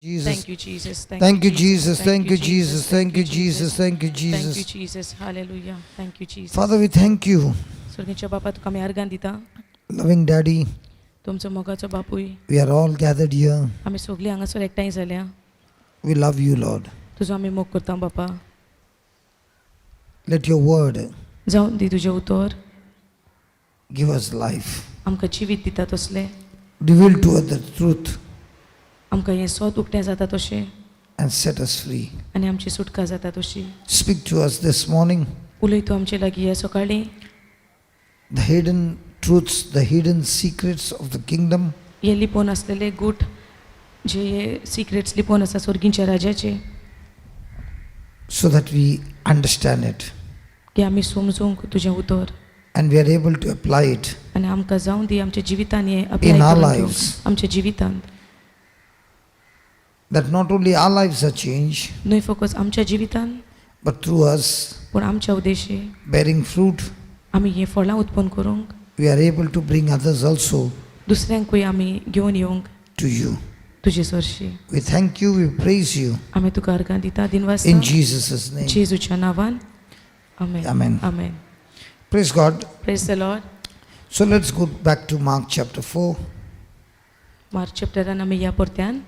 Jesus. Thank you, Jesus. Thank you, Jesus. Thank you, Jesus. Thank you, Jesus. Thank you, Thank you, Jesus. Jesus. Hallelujah. Thank you, Jesus. Father, we thank you, स्वर्गीच्या बापा तुका आमी अर्गां दिता loving Daddy. तुमचो मोगाचो बापूय We are all gathered here. आमी सगळीं हांगासर एकठांय जाल्या We love you, Lord. तुजो आमी मोग करता बापा Let your word जावन दी तुजें उतर give us life. आमकां जिवीत दिता तसलें Reveal to us the truth आमकां हें सोद उक्तें जाता तशें and set us free. आनी आमची सुटका जाता तशी Speak to us this morning उलय तूं आमचे लागीं ह्या सकाळीं the hidden truths, the hidden secrets of the kingdom. हे लिपोवन आसलेले गूट जे हे सिक्रेट्स लिपोवन आसा स्वर्गींच्या राजाचे So that we understand it की आमी समजूंक तुजें उतर and we are able to apply it आनी आमकां जावन दी आमच्या जिवितान हें apply In our करून घेवंक. lives. आमच्या जिवितांत That not only our lives are changed, न्हय फकत आमच्या जिवितान but through us पूण आमच्या उद्देशी bearing fruit, आमी हें फळां उत्पन्न करूंक we are able to bring others also दुसऱ्यांकूय आमी घेवन येवंक to you. तुजे सरशी We thank you, we praise you आमी तुका अर्गां दिता दिनवासता in Jesus' name. जेजूच्या नांवान amen Amen. Amen Praise God. Praise the Lord So let's go back to Mark chapter 4. Mark चॅप्टरान आमी ह्या परत्यान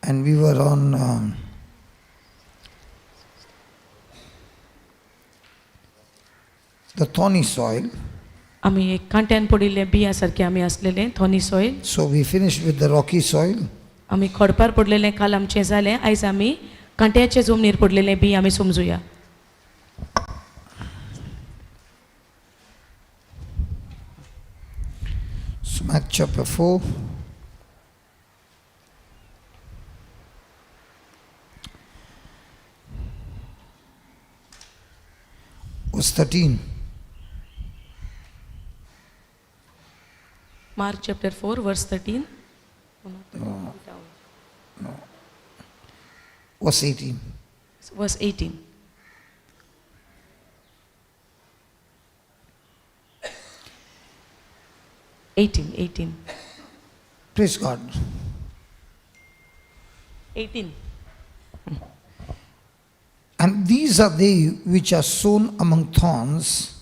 And we were on the thorny soil. आमी एक कांट्यान पडिल्ले बिया सारके आमी आसलेले thorny soil So we finished with the rocky soil. आमी खडपार पडलेलें काल आमचें जालें आयज आमी कांट्याचे जमनीर पडलेलें बी आमी समजुया So Mark chapter 4. Verse 13. Mark chapter 4 verse 13 Verse 18. Verse 18 18 18 Praise God. 18 And these are they which are sown among thorns,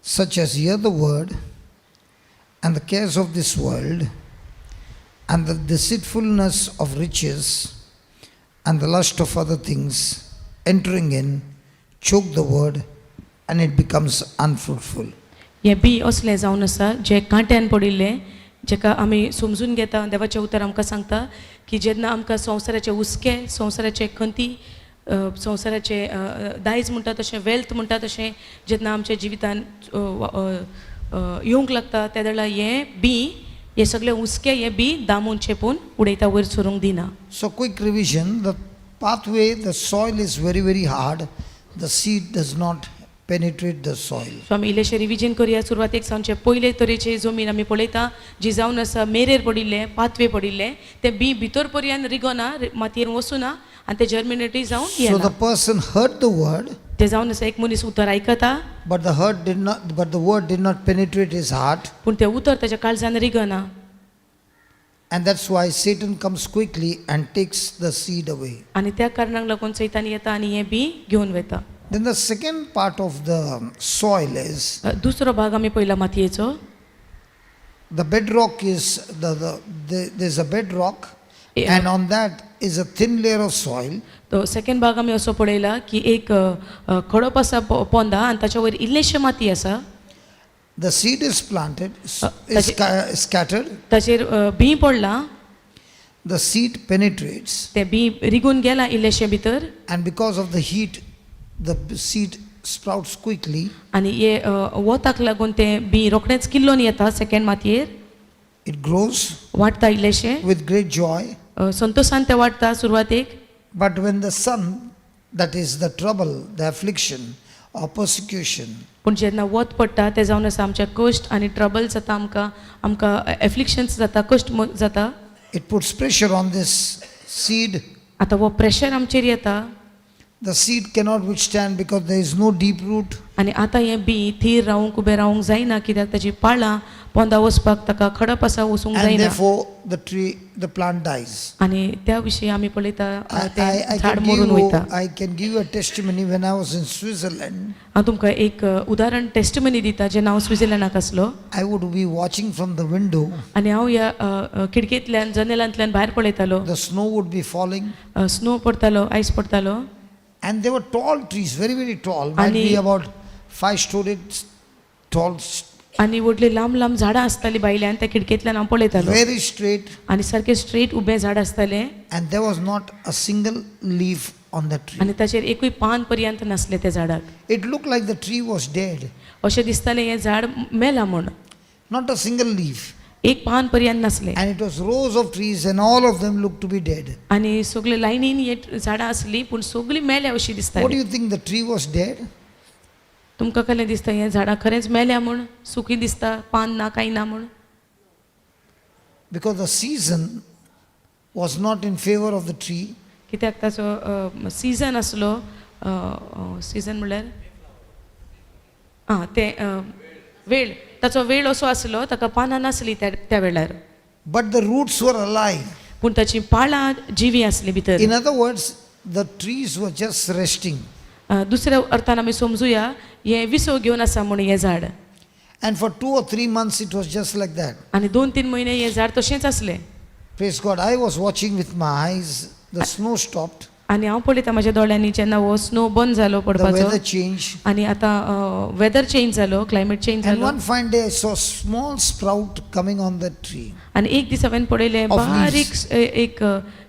such as hear the word, and the cares of this world, and the deceitfulness of riches, and the lust of other things, entering in, choke the word, and it becomes unfruitful. हें बी असलें जावन आसा जें कांट्यान पडिल्लें जेका आमी समजून घेता देवाचें उतर आमकां सांगता की जेन्ना आमकां संवसाराचे हुस्के संवसाराचे खंती संवसाराचे दायज म्हणटा तशें वेल्थ म्हणटा तशें जेन्ना आमच्या जिवितान येवंक लागता त्या वेळार हें बी हे सगळे हुस्के हे बी दामून चेपून उडयता वयर सरूंक दिना. So, quick revision, the pathway, the soil is very, very hard, the seed does not penetrate the soil. So आमी इल्लेशें रिविजन करुया. सुरवातेक सावचे पयले तरेचे जमीन आमी पळयता जी जावन आसा मेरेर पडिल्लें पातवे पडिल्लें तें बी भितर पर्यंत रिगना मातयेन वचुना आनी तें जर्मिनेटूय जावन So, येना. the person heard the word, तें जावन आसा एक मनीस उतर आयकता but the word did not penetrate his heart, पूण तें उतर ताच्या काळजान रिगना and that's why Satan comes quickly and takes the seed away. आनी त्या कारणाक लागून सैतान येता आनी हें बी घेवन वता. Then the second part of the soil is दुसरो भाग आमी पळयला मातयेचो. the bedrock is the there's a bedrock, and on that is a thin layer of soil. तो सेकंड भाग आमी असो पळयला की एक खडप आसा पोंदा आनी ताच्या वयर इल्लेशें माती आसा. The seed is planted, is scattered. ताचेर बीं पडलां. The seed penetrates, तें बीं रिगून गेलां इल्लेशें भितर and because of the heat, the seed sprouts quickly. आनी हे वताक लागून तें बीं रोखडेंच किल्लोन येता सेकंड मातयेर. It grows वाडटा इल्लेशें with great joy. संतोसान तें वाडटा सुरवातेक. But when the sun, that is the trouble, the affliction or persecution, पूण जेन्ना वत पडटा तें जावन आसा आमचे कश्ट आनी ट्रबल जाता आमकां आमकां एफ्लिक्शन्स जाता कश्ट जाता. It puts pressure on this seed. आतां हो प्रेशर आमचेर येता. The seed cannot withstand because there is no deep root. आनी आतां हें बी थीर रावूंक उबें रावूंक जायना कित्याक ताची पाळां पोंदा वचपाक ताका खडप आसा वचूंक And जायना therefore, the tree, the plant dies. आनी त्या विशीं आमी पळयता I, तें I, I, झाड can give मरून you, वयता. I can give you a testimony when I was in Switzerland. हांव तुमकां एक उदाहरण टेस्टमनी दिता जेन्ना हांव स्विजर्लंडाक आसलो. I would be watching from the window. आनी हांव ह्या खिडकेंतल्यान जनेलांतल्यान भायर पळयतालो. The snow would be falling. Snow पडतालो, ice पडतालो. And there were tall trees, very, very tall, might Ani- be about 5 stories tall, आनी व्हडली लांब लांब झाडां आसतालीं भायल्यान त्या खिडकेंतल्यान हांव पळयतालो. Very straight. आनी सारकें स्ट्रेट उबें झाड आसतालें. And there was not a single leaf on the tree. आनी ताचेर एकूय पान पर्यंत नासलें त्या झाडाक. It looked like the tree was dead, अशें दिसतालें हें झाड मेलां म्हूण. Not a single leaf. एक पान पर्यंत नासलें. And it was rows of trees, and all of them looked to be dead. आनी सगळे लायनीन हे झाडां आसलीं पूण सगळीं मेल्या अशीं What do दिसतालीं. You think? The tree was dead? तुमकां कसलें दिसता हें झाडां खरेंच मेल्या म्हूण सुकी दिसता पान ना कांय ना म्हूण? Because the season was not in favor of the tree. कित्याक ताचो सिजन आसलो, सिजन म्हणल्यार आं तें वेळ ताचो वेळ असो आसलो ताका पानां नासलीं त्या त्या वेळार. But the roots were alive. पूण ताचीं पाळां जिवीं आसलीं भितर. In other words, the trees were just resting. दुसऱ्या अर्थान आमी समजुया हें विसव घेवन आसा म्हूण हें झाड. And for 2 or 3 months, it was just like that. आनी दोन तीन म्हयने हें झाड तशेंच आसलें. Praise God. I was watching with my eyes. The snow stopped, आनी हांव पळयता म्हज्या दोळ्यांनी जेन्ना हो स्नो बंद जालो the पडपाचो weather changed. आनी आतां वेदर चेंज जालो, क्लायमेट चेंज And जालो. one fine day, I saw small sprout coming on that tree. आनी एक दीस हांवें पळयलें Of leaves. बारीक एक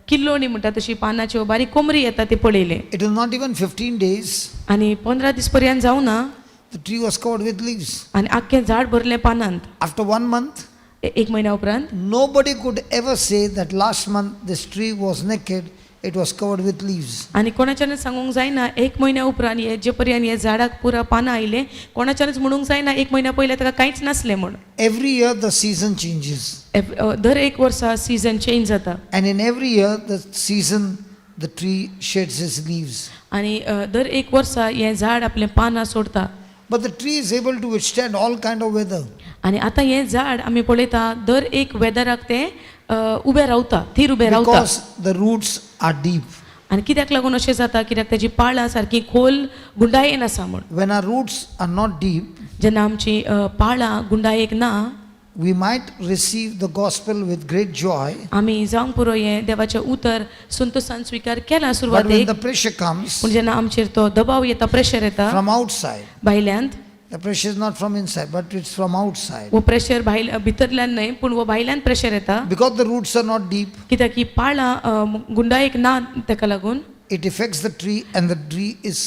किल्लोणी म्हणटा तशी पानाच्यो बारीक कोमरी येता ती पळयलें. It was not even 15 days. आनी 15 दीस पर्यंत जावना The tree was covered with leaves. आनी आख्खें झाड भरलें पानांत. After one month, एक म्हयन्या उपरांत nobody could ever say that last month this tree was naked, it was covered with leaves. आनी कोणाच्यानच सांगूंक जायना एक म्हयन्या उपरांत हे जे पर्यंत हे झाडाक पुरा पानां आयलें कोणाच्यानच म्हणूंक जायना एक म्हयन्या पयलें ताका कांयच नासलें म्हूण. Every year the season changes. दर एक वर्सा सिजन चेंज जाता. And in every year, the season, the tree sheds its leaves. आनी दर एक वर्सा हें झाड आपलें पानां सोडता. But the tree is able to withstand all kind of weather. आनी आतां हें झाड आमी पळयता दर एक वेदराक तें उबें रावता, थीर उबें रावता. Because the roots are deep. आनी कित्याक लागून अशें जाता कित्याक ताजी पाळां सारकी खोल गुंडायेन आसा म्हूण. When our roots are not deep, जेन्ना आमची पाळां गुंडायेक ना we might receive the gospel with great joy. आमी जावंक पुरो हें देवाचें उतर संतोसान स्विकार केला But when सुरवातेक the pressure comes पूण जेन्ना आमचेर तो दबाव येता प्रेशर येता from outside, भायल्यान. The pressure is not from inside, but it's from outside. हो प्रेशर भायल भितरल्यान न्हय पूण हो भायल्यान प्रेशर येता. Because the roots are not deep, कित्याक ही पाळां गुंडायेक ना ताका लागून it affects the tree and the tree is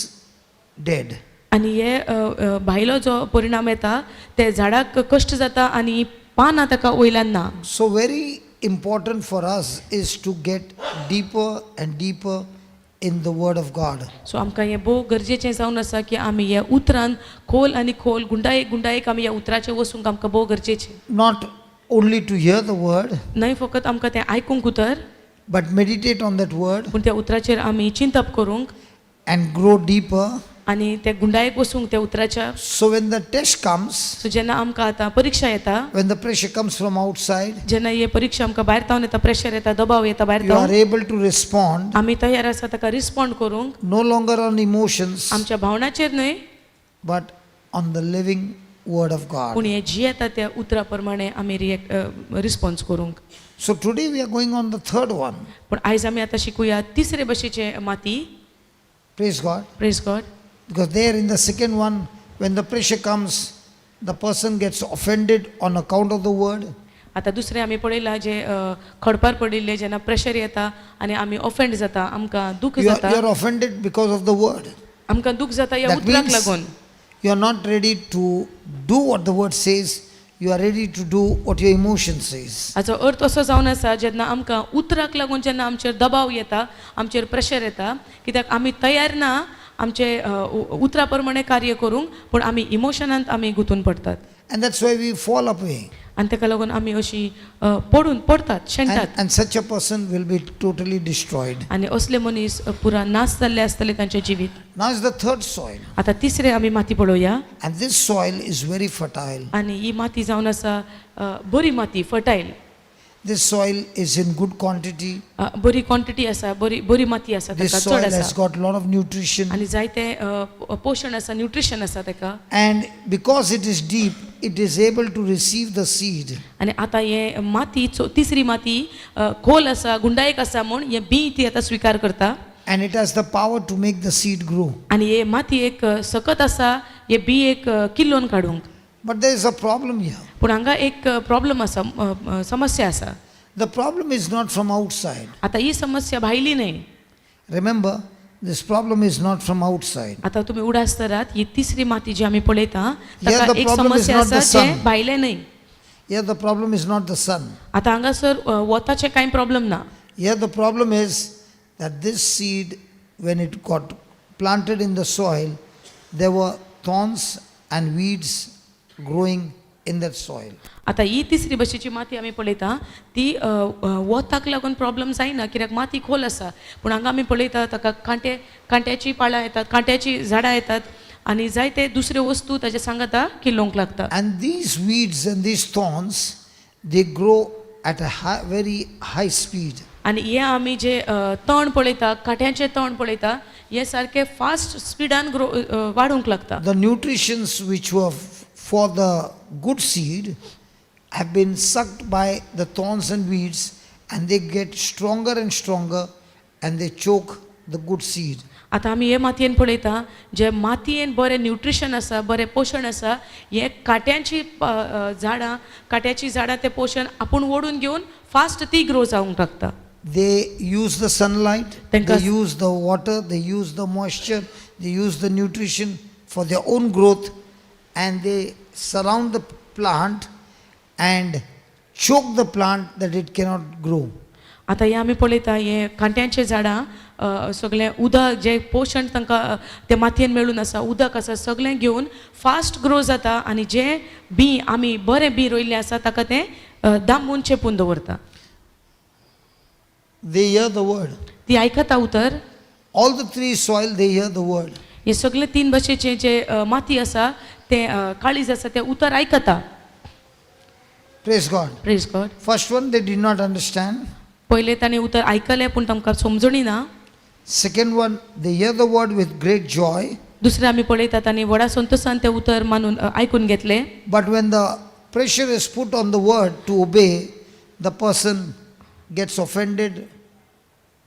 dead. आनी हे अ, अ, भायलो जो परिणाम येता ते झाडाक कश्ट जाता आनी पानां ताका वयल्यान ना. So, very important for us is to get deeper and deeper in the Word of God. So आमकां हें भोव गरजेचें जावन आसा की आमी ह्या उतरान खोल आनी खोल गुंडायेक गुंडायेक आमी ह्या उतराचेर वचूंक आमकां भोव गरजेचें. Not only to hear the Word, न्हय फकत आमकां तें आयकूंक उतर but meditate on that Word पूण त्या उतराचेर आमी चिंतप करूंक and grow deeper. आनी त्या गुंडायेक वचूंक त्या उतराच्या. So, when the test comes, so जेन्ना आमकां आतां परिक्षा येता when the pressure comes from outside, जेन्ना ही परिक्षा आमकां भायर तावन येता प्रेशर येता दबाव येता भायर you are तावन able to respond आमी तयार आसा ताका रिस्पोंड करूंक no longer on emotions, आमच्या भावनाचेर न्हय but on the living Word of God. पूण हें जियेता त्या उतरा प्रमाणे आमी रिएक्ट रिस्पोन्स करूंक. So, today we are going on the third one. पूण आयज आमी आतां शिकुया तिसरे भशेचे माती. Praise God. Praise God. Because there in the second one, when the pressure comes, the person gets offended on account of the word. आतां दुसरें आमी पळयलां जे खडपार पडिल्ले जेन्ना प्रेशर येता आनी आमी ऑफेंड जाता आमकां दूख जाता. You are offended because of the word. आमकां दूख जाता ह्या That उतराक means लागून. you are not ready to do what the word says, you are ready to do what your emotion says. हाचो अर्थ असो जावन आसा जेन्ना आमकां उतराक लागून जेन्ना आमचेर दबाव येता आमचेर प्रेशर येता कित्याक आमी तयार ना आमचे उतरा प्रमाणे कार्य करूंक पूण आमी इमोशनांत आमी गुंतून पडटात. And that's why we fall away. आनी ताका लागून आमी अशी पडून पडतात शेणटात. And such a person will be totally destroyed. आनी असले मनीस पुरा नाश जाल्ले आसतले तांचें जिवीत. Now is the third soil. आतां तिसरें आमी माती पळोवया. And this soil is very fertile. आनी ही माती जावन आसा बरी माती, fertile. This soil is in good quantity. बरी क्वॉन्टिटी आसा, बरी बरी माती आसा, This ताका चड soil has आसा got a lot of nutrition. आनी जायते पोशण आसा, न्युट्रिशन आसा ताका. And because it is deep, it is able to receive the seed. आनी आतां हे माती तिसरी माती खोल आसा, गुंडायक आसा म्हूण हे बी ती आतां स्विकार करता. And it has the power to make the seed grow. आनी हे माती एक सकत आसा हे बी एक किल्लोवन काडूंक. But there is a problem here. पूण हांगा एक प्रॉब्लम आसा, समस्या आसा. The problem is not from outside. आतां ही समस्या भायली न्हय. Remember, this problem is not from outside. आतां तुमी उडास धरात, ही तिसरी माती जी आमी पळयता Here ताका the एक problem is समस्या not आसा the sun. जें भायलें न्हय. Here the problem is not the sun. आतां हांगासर वताचें कांय प्रॉब्लम ना. Here the problem is that this seed, when it got planted in the soil, there were thorns and weeds growing in that soil. आतां ही तिसरी भशेची माती आमी पळयता ती वताक लागून प्रॉब्लम जायना कित्याक माती खोल आसा, पूण हांगा आमी पळयता ताका कांटे, कांट्याची पाळां येतात, कांट्याची झाडां येतात आनी जायते दुसऱ्यो वस्तू ताच्या सांगाता किल्लोवंक लागता. And these weeds and these thorns, they grow at a high, very high speed. आनी हे आमी जे तण पळयता, कांट्यांचे तण पळयता, हे सारके फास्ट स्पिडान ग्रो वाडूंक लागता. The nutrients which were for the good seed have been sucked by the thorns and weeds, and they get stronger and stronger, and they choke the good seed. आतां आमी हे मातयेन पळयता जे मातयेन बरें न्युट्रिशन आसा, बरें पोशण आसा, हे कांट्यांची झाडां, कांट्याचीं झाडां तें पोशण आपूण ओडून घेवन फास्ट ती ग्रो जावंक लागता. They use the sunlight, Thank they us. Use the water, they use the moisture, they use the nutrition for their own growth, and they surround the plant and choke the plant that it cannot grow. आतां हें आमी पळयता हे कांट्यांचीं झाडां सगळें उदक जें पोशण तांकां ते मातयेन मेळून आसा, उदक आसा, सगळें घेवन फास्ट ग्रो जाता आनी जें बीं आमी बरें बीं रोयिल्लें आसा ताका तें दामून चेपून दवरता. They hear the word. ती आयकता उतर. All the three soil, they hear the word. हे सगळे तीन भाशेचे जे माती आसा ते काळीज आसा ते उतर आयकता. Praise God. Praise God. First one, they did not understand. पयलें ताणें उतर आयकलें पूण तांकां समजणी ना. Second one, they hear the word with great joy. दुसरें आमी पळयता तांणी व्हडा संतोसान तें उतर मानून आयकून घेतलें. But when the pressure is put on the word to obey, the person gets offended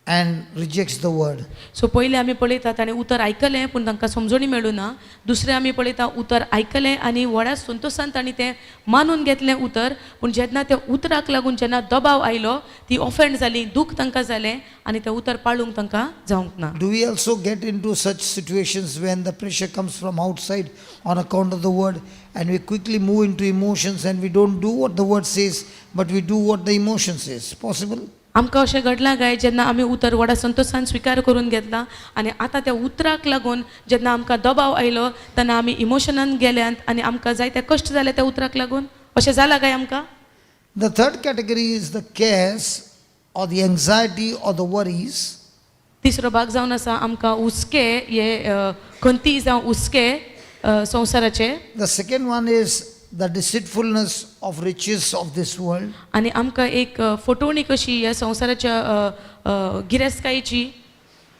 and rejects the word. So पयलें आमी पळयता ताणें उतर आयकलें पूण तांकां समजणी मेळूं ना. दुसरें आमी पळयता उतर आयकलें आनी व्हडा संतोसान तांणी तें मानून घेतलें उतर, पूण जेन्ना त्या उतराक लागून जेन्ना दबाव आयलो ती ऑफेंड जाली, दूख तांकां जालें आनी तें उतर पाळूंक तांकां जावंक ना. Do we also get into such situations when the pressure comes from outside on account of the word, and we quickly move into emotions and we don't do what the word says, but we do what the emotion says? Possible? आमकां अशें घडलां काय जेन्ना आमी उतर व्हडा संतोसान स्विकार करून घेतला आनी आतां त्या उतराक लागून जेन्ना आमकां दबाव आयलो तेन्ना आमी इमोशनान गेल्यात आनी आमकां जायते कश्ट जाले त्या उतराक लागून, अशें जालां काय आमकां? The third category is the cares or the anxiety or the worries. तिसरो भाग जावन आसा आमकां हुस्के, हे खंती जावं हुस्के संवसाराचे. The second one is the deceitfulness of riches of this world. आनी आमकां एक फटवणी कशी ह्या संवसाराच्या गिरेस्तकायेची.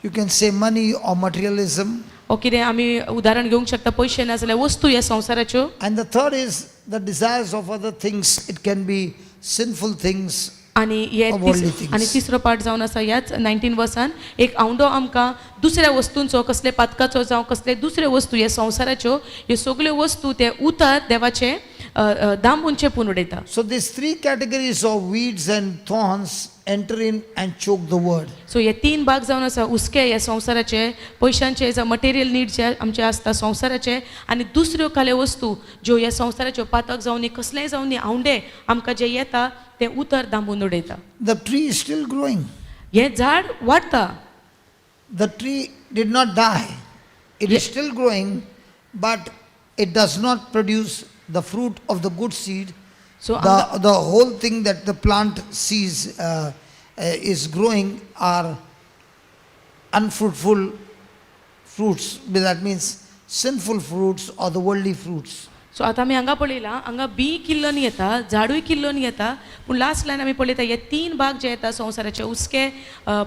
You can say money or materialism. ओ कितें आमी उदाहरण घेवंक शकता, पयशे ना जाल्यार वस्तू ह्या संवसाराच्यो. And the third is the desires of other things. It can be sinful things. आनी हे Of worldly things. आनी तिसरो पार्ट जावन आसा ह्याच 19 वर्सान एक आवंडो आमकां दुसऱ्या वस्तूंचो, कसले पातकाचो जावं कसले दुसऱ्यो वस्तू ह्या संवसाराच्यो, ह्यो सगल्यो वस्तू ते उतर देवाचें दामून चेपून उडयता. So these three categories of weeds and thorns enter in and choke the word. So हे तीन भाग जावन आसा, हुस्के ह्या संवसाराचे, पयशांचे जावं मटेरियल नीड्स जे आमचे आसता संवसाराचे, आनी दुसऱ्यो काले वस्तू ज्यो ह्या संवसाराच्यो पातक जावं न्ही कसलेय जावं न्ही आवंडे आमकां जे येता तें उतर दामून उडयता. The tree is still growing. हें झाड वाडटा. The tree did not die. It is still growing, but it does not produce the fruit of the good seed, so the whole thing that the plant sees is growing are unfruitful fruits. That means sinful fruits or the worldly fruits. So आतां आमी हांगा पळयलां, हांगा बी किल्लोन येता, झाडूय किल्लोन येता, पूण last line आमी पळयता हे तीन भाग जे येता संवसाराचे हुस्के,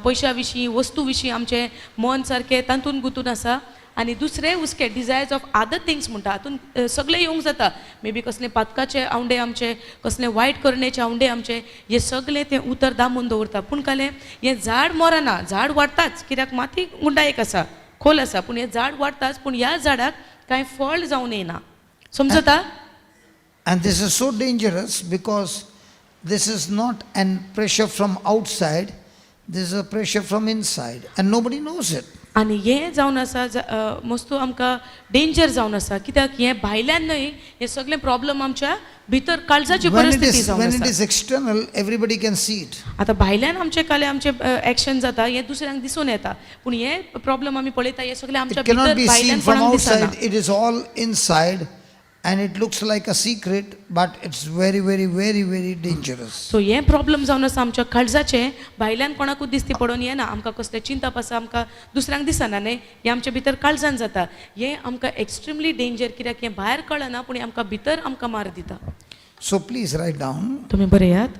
पयशा विशीं, वस्तू विशीं आमचें मन सारकें तातूंत गुंतून आसा. आनी दुसरे हुस्के डिजायर्स ऑफ अदर थिंग्स म्हणटा, हातूंत सगळें येवंक जाता. मे बी कसले पातकाचे आवंडे आमचे, कसले वायट करणेचे आवंडे आमचे, हे सगळें तें उतर दामून दवरता. पूण कालें हें झाड मरना, झाड वाडटाच, कित्याक माती गुंडायक आसा, खोल आसा, पूण हें झाड वाडटाच, पूण ह्या झाडाक कांय फळ जावन येना. समजता? And this is so dangerous because this is not an pressure from outside, this is a pressure from inside, and nobody knows it. आनी हें जावन आसा मस्तू आमकां डेंजर जावन आसा, कित्याक हें भायल्यान न्हय, हें सगळें प्रॉब्लम आमच्या भितर काळजाची When it परिस्थिती is, जावन when it आसा. is external, everybody can see it. आतां भायल्यान आमचे काले आमचे एक्शन जाता, हें दुसऱ्यांक दिसून येता, पूण हें प्रॉब्लम आमी पळयता हें सगळें आमच्या It cannot भितर be seen भायल्यान from कोणाक दिसना. outside, it is all inside, and it looks like a secret, but it's very, very, very, very dangerous. So हें प्रॉब्लम जावन आसा आमच्या काळजाचें, भायल्यान कोणाकूच दिसती पडून येना. आमकां कसलें चिंतप आसा आमकां दुसऱ्यांक दिसना न्हय, हें आमच्या भितर काळजान जाता. हें आमकां एक्स्ट्रिमली डेंजर, कित्याक हें भायर कळना, पूण हें आमकां भितर आमकां मार दिता. So please write down तुमी बरयात.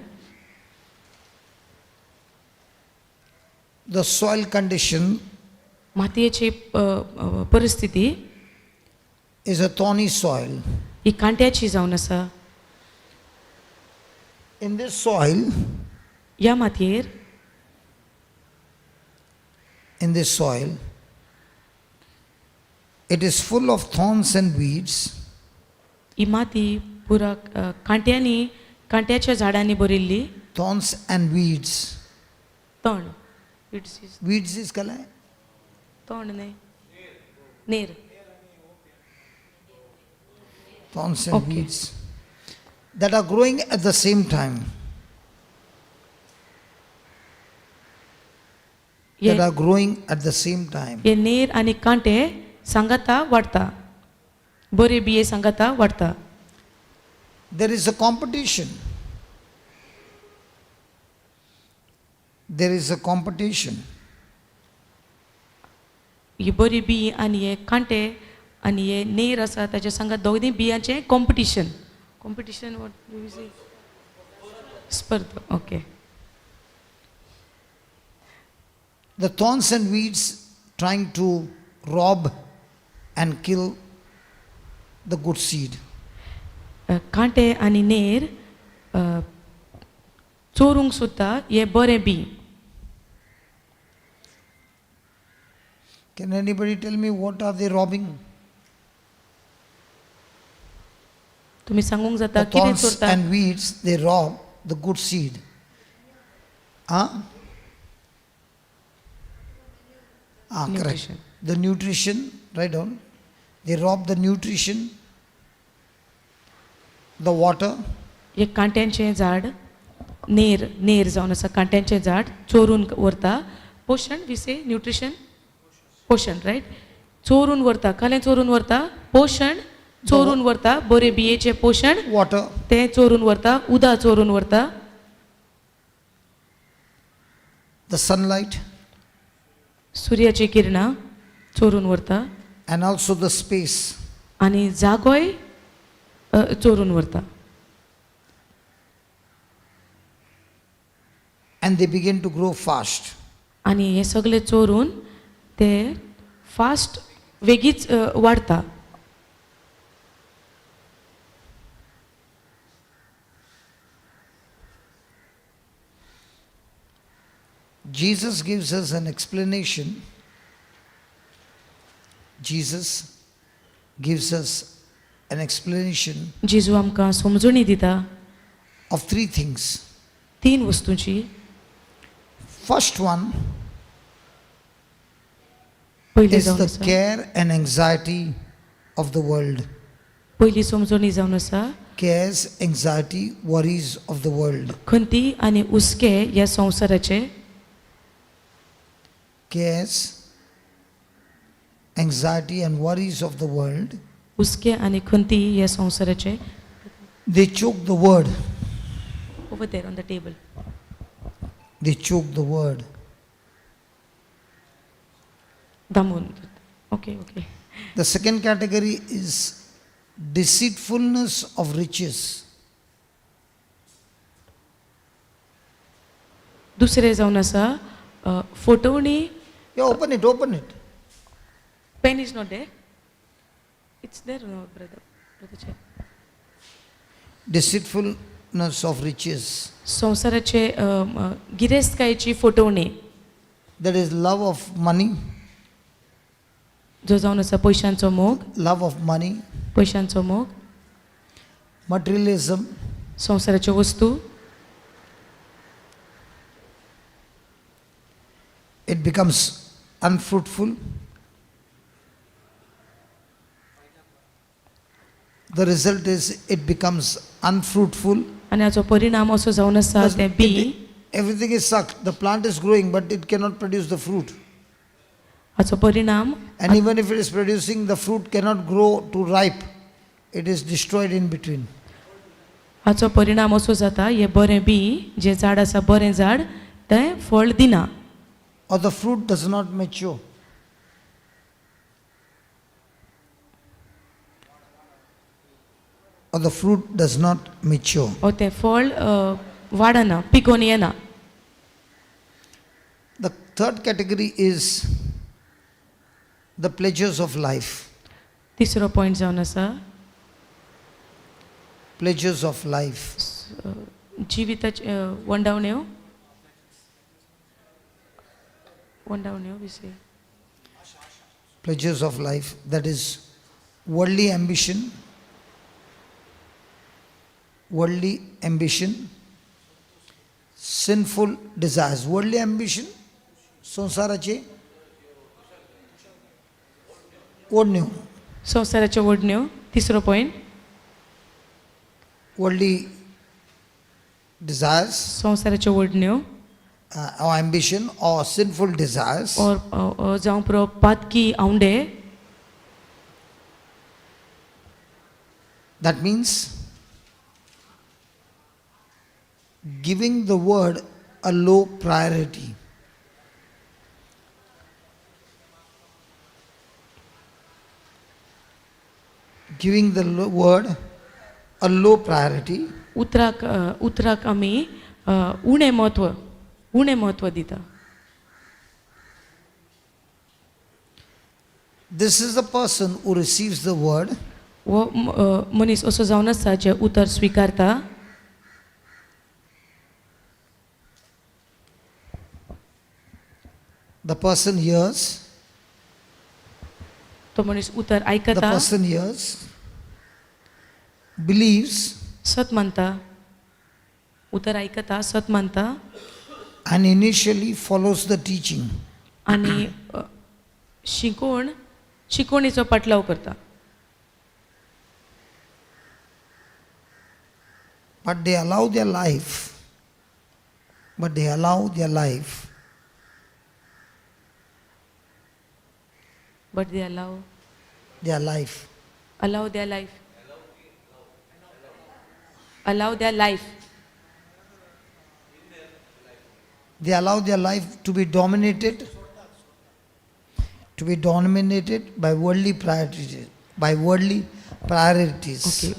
The soil condition मातयेची परिस्थिती is a thorny soil. ही कांट्याची जावन आसा. In this soil, ह्या मातयेर, in this soil, it is full of thorns and weeds. ही माती पुरा कांट्यांनी, कांट्याच्या झाडांनी भरिल्ली. Thorns and weeds. तण. It's is Weeds is kalai? तण न्हय, नेर. Thorns and Okay. weeds that are growing at the same time. That hey are growing at the same time. हे नेर आनी कांटे सांगाता वाडटा, बरे बिये सांगाता वाडटा. There is a competition. There is a competition. ही बरी बी आनी हे कांटे आनी हे नेर आसा ताच्या सांगात दोगूय बियांचें competition. Competition what do you say? स्पर्धा. Okay. The thorns and weeds trying to rob and kill the good seed. कांटे आनी नेर चोरूंक सोदता हें बरें बी. Can anybody tell me what are they robbing? तुमी सांगूंक जाता The कितें thorns चोरता? And weeds, they rob the good seed. Huh? Ah, correct. Nutrition. The nutrition, write down. They rob the nutrition, the water, एक कांट्यांचें झाड, नेर, नेर जावन आसा कांट्यांचें झाड चोरून व्हरता पोशण, विसे न्युट्रिशन, पोशण, रायट, चोरून व्हरता. कालें चोरून व्हरता? पोशण चोरून व्हरता, बरे बियेचें पोशण water, तें चोरून व्हरता, उदक चोरून व्हरता, the sunlight, सुर्याची किरणां चोरून व्हरता, and also the space. आनी जागोय चोरून व्हरता. And they begin to grow fast. आनी हे सगळे चोरून ते fast वेगीच वाडता. Jesus gives us an explanation. Jesus gives us an explanation जेजू आमकां समजणी दिता of three things. तीन वस्तूंची. First one पयली is जावन the आसा, care and anxiety of the world. पयली समजणी जावन आसा Cares, anxiety, worries of the world. खंती आनी हुस्के ह्या संवसाराचे. Cares, anxiety, and worries of the world. हुस्के आनी खंती ह्या संवसाराचे. They choke the word. Over there on the table. They choke the word. दामून. Okay okay. The second category is deceitfulness of riches. दुसरें जावन आसा फटवणी. Yeah, open it, open it. Pen is not there. It's there, no, brother. Brother Chair. Deceitfulness of riches. संवसाराचे गिरेस्तकायेची फटवणी. That is love of money, जो जावन आसा पयशांचो मोग. Love of money, पयशांचो मोग. Materialism, संवसाराच्यो वस्तू. It becomes unfruitful. The result is it becomes unfruitful. आनी हाचो परिणाम असो जावन आसा Because तें बी everything is sucked. The plant is growing, but it cannot produce the fruit. हाचो परिणाम And even if it is producing, the fruit cannot grow to ripe. It is destroyed in between. हाचो परिणाम असो जाता हें बरें बी जें झाड आसा बरें झाड तें फळ दिना. Or the fruit does not mature. Or the fruit does not mature. ओ तें फळ वाडना पिकोवन येना. The third category is the pleasures of life. तिसरो पॉयंट जावन आसा Pleasures of life. जिविताचे वंडावण्यो वंडावण्यो विशय. Pleasures of life, that is worldly ambition, worldly ambition, sinful desires. Worldly ambition, संसाराचे ओढण्यो. संवसाराच्यो ओडण्यो तिसरो point. Worldly desires संवसाराच्यो ओडण्यो or ambition or sinful desires, or जावं पुरो पातकी आवंडे. That means giving the word a low priority. Giving the word a low priority. उतराक उतराक आमी उणें म्हत्व उणें म्हत्व दिता. This is the person who receives the word हो मनीस असो जावन आसा जे उतर स्विकारता. The person hears, तो मनीस उतर the आयकता. Person hears, believes, सत मानता उतर आयकता सत मानता. And initially follows the teaching. आनी शिकोवण शिकोवणेचो पाटलाव करता. But they allow their life, but they allow their life but they allow their life allow their life allow their life they allow their life to be dominated by worldly priorities, by worldly priorities. Okay.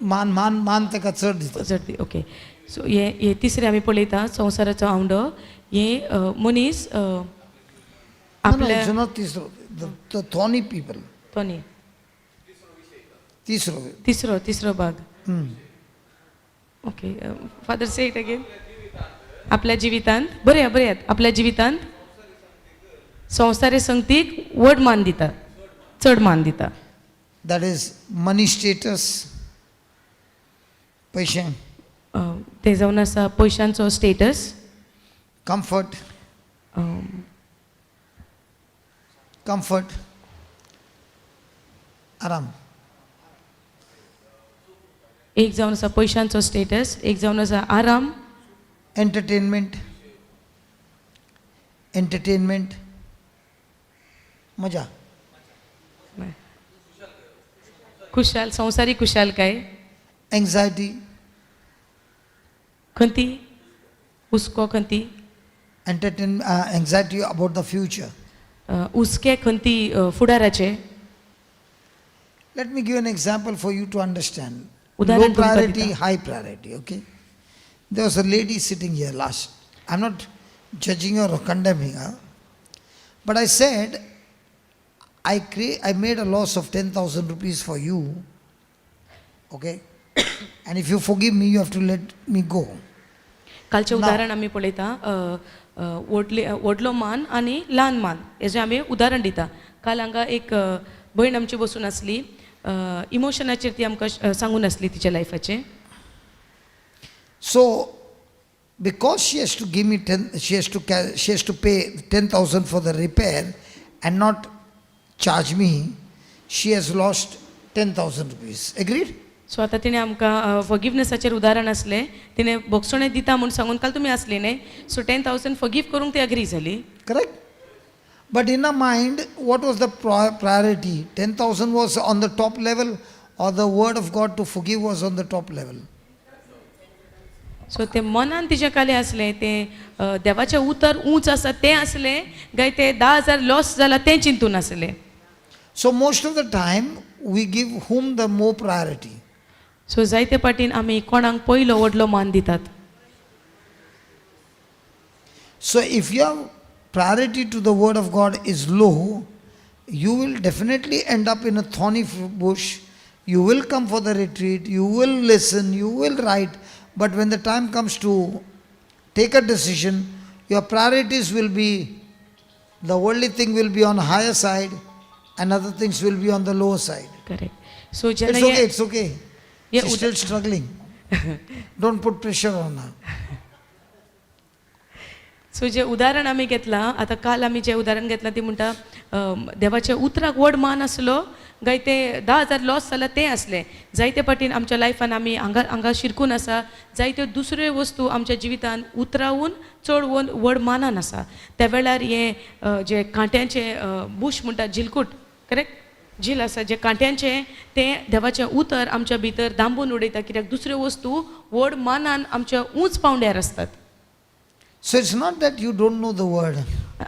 मान मान मान ताका चड दिता. जर okay so हे हे तिसरें आमी पळयता संवसाराचो आवंडो हे मनीस No, no, आपल्या it's not तिसरो, the thorny people. तो न्ही. तिसरो. तिसरो तिसरो भाग. Okay, father, say it again. आपल्या जिवितांत बरयात बरयात आपल्या जिवितांत संवसारी संगतीक व्हड मान दिता चड मान दिता. That is money status, पयशे. ते जावन आसा पयशांचो स्टेटस. Comfort, comfort, आराम. एक जावन आसा पयशांचो स्टेटस एक जावन आसा आराम. Entertainment, entertainment. मजा. खुशाल, संवसारी खुशालकाय. Anxiety, खंती, हुस्को खंती. Entertain, anxiety about the future. हुस्के खंती फुडाराचे. Let me give an example for you to understand. उदाहरण Low तुमकां priority, दिता. High priority, okay? There was a lady sitting here last. I'm not judging her or condemning her. But I said, I made a loss of 10,000 rupees for you, okay? And if you forgive me, you have to let me go. कालचें ना. उदाहरण आमी पळयता, अ, अ, व्हडले व्हडलो मान आनी ल्हान मान हेजें आमी उदाहरण दिता. काल हांगा एक भयण आमची बसून आसली, इमोशनाचेर ती आमकां सांगून आसली तिच्या लायफाचें. So, because she has to give me 10, she has to pay 10,000 for the repair and not charge me, she has lost 10,000 rupees. Agreed? So आतां तिणें आमकां फॉरगिवनेसाचेर उदाहरण आसलें, तिणें भोगसणें दिता म्हूण सांगून काल तुमी आसली न्हय, सो 10,000 फॉरगीव करूंक ती अग्री जाली. Correct? But in her mind, what was the priority? 10,000 was on the top level, or the word of God to forgive was on the top level? So तें मनान तिजें कालें आसलें तें देवाचें उतर ऊंच आसा तें आसलें काय तें 10,000 लॉस जाला तें चिंतून आसलें? So, most of the time, we give whom the more priority? So जायते पाटीन आमी कोणाक पयलो व्हडलो मान दितात? So, if your priority to the word of God is low, you will definitely end up in a thorny bush. You will come for the retreat, you will listen, you will write, but when the time comes to take a decision, your priorities will be, the worldly thing will be on higher side and other things will be on the lower side. Correct. So जेन्ना It's okay, हे it's okay. Yeah, She's still struggling. Don't put pressure on her. So जें उदाहरण आमी घेतलां आतां, काल आमी जें उदाहरण घेतलां, ती म्हणटा देवाच्या उतराक व्हड मान आसलो काय ते 10,000 लॉस जाला तें आसलें. जायते पाटीन आमच्या लायफान आमी हांगा हांगा शिरकून आसा, जायत्यो दुसऱ्यो वस्तू आमच्या जिवितान उतरावून चड व्हड मानान आसा. त्या वेळार हें जे कांट्यांचें बूश म्हणटा, झिलकूट, करेक्ट, झील आसा जे कांट्यांचें, तें देवाचें उतर आमच्या भितर दांबून उडयता, कित्याक दुसऱ्यो वस्तू व्हड मानान आमच्या ऊंच पावंड्यार आसतात. So it's not that you don't know the word.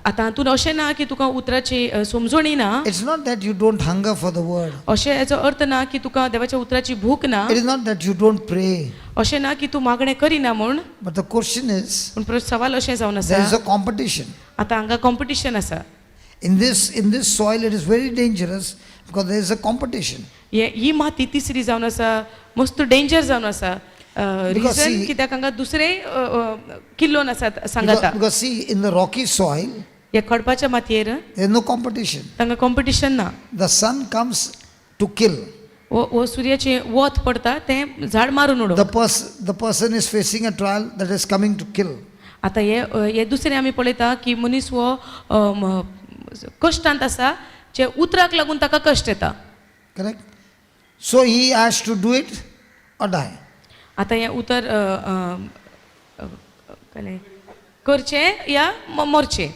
आतां हातून अशें ना की तुका उतराची समजणी ना. It's not that you don't hunger for the word. अशें हेचो अर्थ ना की तुका देवाच्या उतराची भूक ना. It is not that you don't pray. अशें ना की तूं मागणें करिना म्हूण. But the question is, पूण सवाल अशें जावन there is आसा, a competition. आतां हांगा कॉम्पिटिशन आसा. In this soil, it is very dangerous because there is a competition. हे ही माती तिसरी जावन आसा, मस्त डेंजर जावन आसा. Because reason कित्याक हांगा दुसरे किल्लोन आसात सांगाता. Because see, in the rocky soil, ह्या खडपाच्या मातयेर there is no competition. तांकां कॉम्पिटिशन ना. The sun comes to kill. हो हो सुर्याचें वत पडटा तें झाड मारून उडोवंक. The person is facing a trial that is coming to kill. आतां हे हे दुसरें आमी पळयता की मनीस हो कश्टांत आसा, जे उतराक लागून ताका कश्ट येता. Correct? So he has to do it or die. आतां हें उतर अ, अ, अ, कळ्ळें? करचें या मरचें.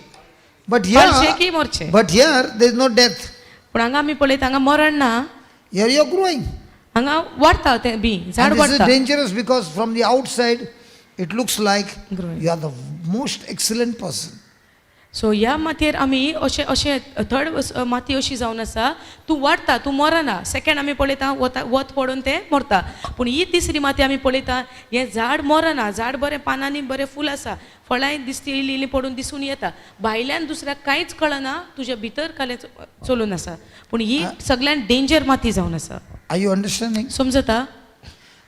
But पाळचें here, की मरचें. but here there is no death. पूण हांगा आमी पळयता हांगा मरण ना. Here you are growing. हांगा वाडटा तें बी झाड And this is वाडटा. Dangerous because from the outside it looks like Growing. You are the most excellent person. So ह्या मातयेर आमी अशें अशें थर्ड माती अशी जावन आसा, तूं वाडटा, तूं मरना. सेकंड आमी पळयता वता वत पडून तें मरता, पूण ही तिसरी माती आमी पळयता हें झाड मरना. झाड बरें पानांनी बरें फूल आसा, फळांय दिसती इल्ली इल्ली पडून दिसून येता, भायल्यान दुसऱ्याक कांयच कळना तुज्या भितर कालें चलून आसा. पूण ही सगळ्यान डेंजर माती जावन आसा. Are you understanding? समजता?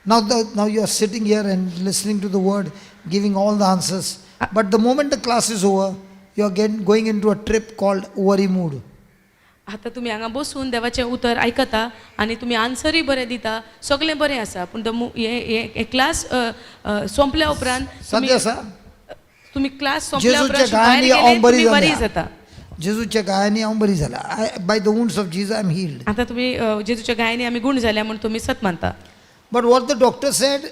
Now you are sitting here and listening to the word, giving all the answers. But the moment the class is over, you are again going into a trip called worry mood. आतां तुमी हांगा बसून देवाचें उतर आयकता आनी तुमी आन्सरूय बरें दिता, सगळें बरें आसा, पूण the हे क्लास सोंपल्या उपरांत तुमी सत्य आसा. तुमी क्लास सोंपल्या जेजूच्या उपरांत भायर गायांनी हांव गेले बरी तुमी बरी जाल्या. जाता. जेजूच्या गायांनी हांव बरी जाला. By the wounds of Jesus I am healed. आतां तुमी जेजूच्या गायांनी आमी गूण जाल्या म्हूण तुमी सत मानता. But what the doctor said,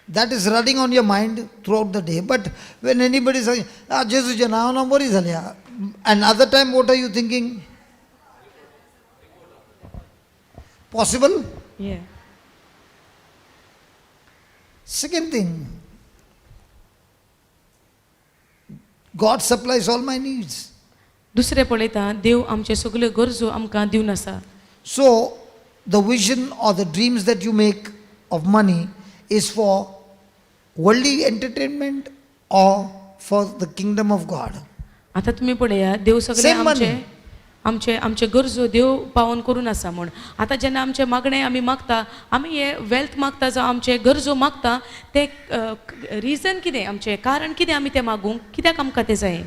That is running on your mind throughout the day. But when anybody says, ah, जेजूचें नांव ना बरी जाल्या, and other time what are you thinking? Possible? Yeah. Second thing, God supplies all my needs. दुसरें पळयता देव आमचे सगल्यो गरजो आमकां दिवन आसा. So, the vision or the dreams that you make of money is for worldly entertainment or for the kingdom of God. आतां तुमी पळया देव सगळे Same आमचे money. आमचे आमचे गरजो देव पावोवन करून आसा म्हूण. आतां जेन्ना आमचें मागणें आमी मागता, आमी हे वेल्थ मागता जावं आमचे गरजो मागता, ते रिजन कितें, आमचें कारण कितें, आमी तें मागूंक कित्याक आमकां तें जाय?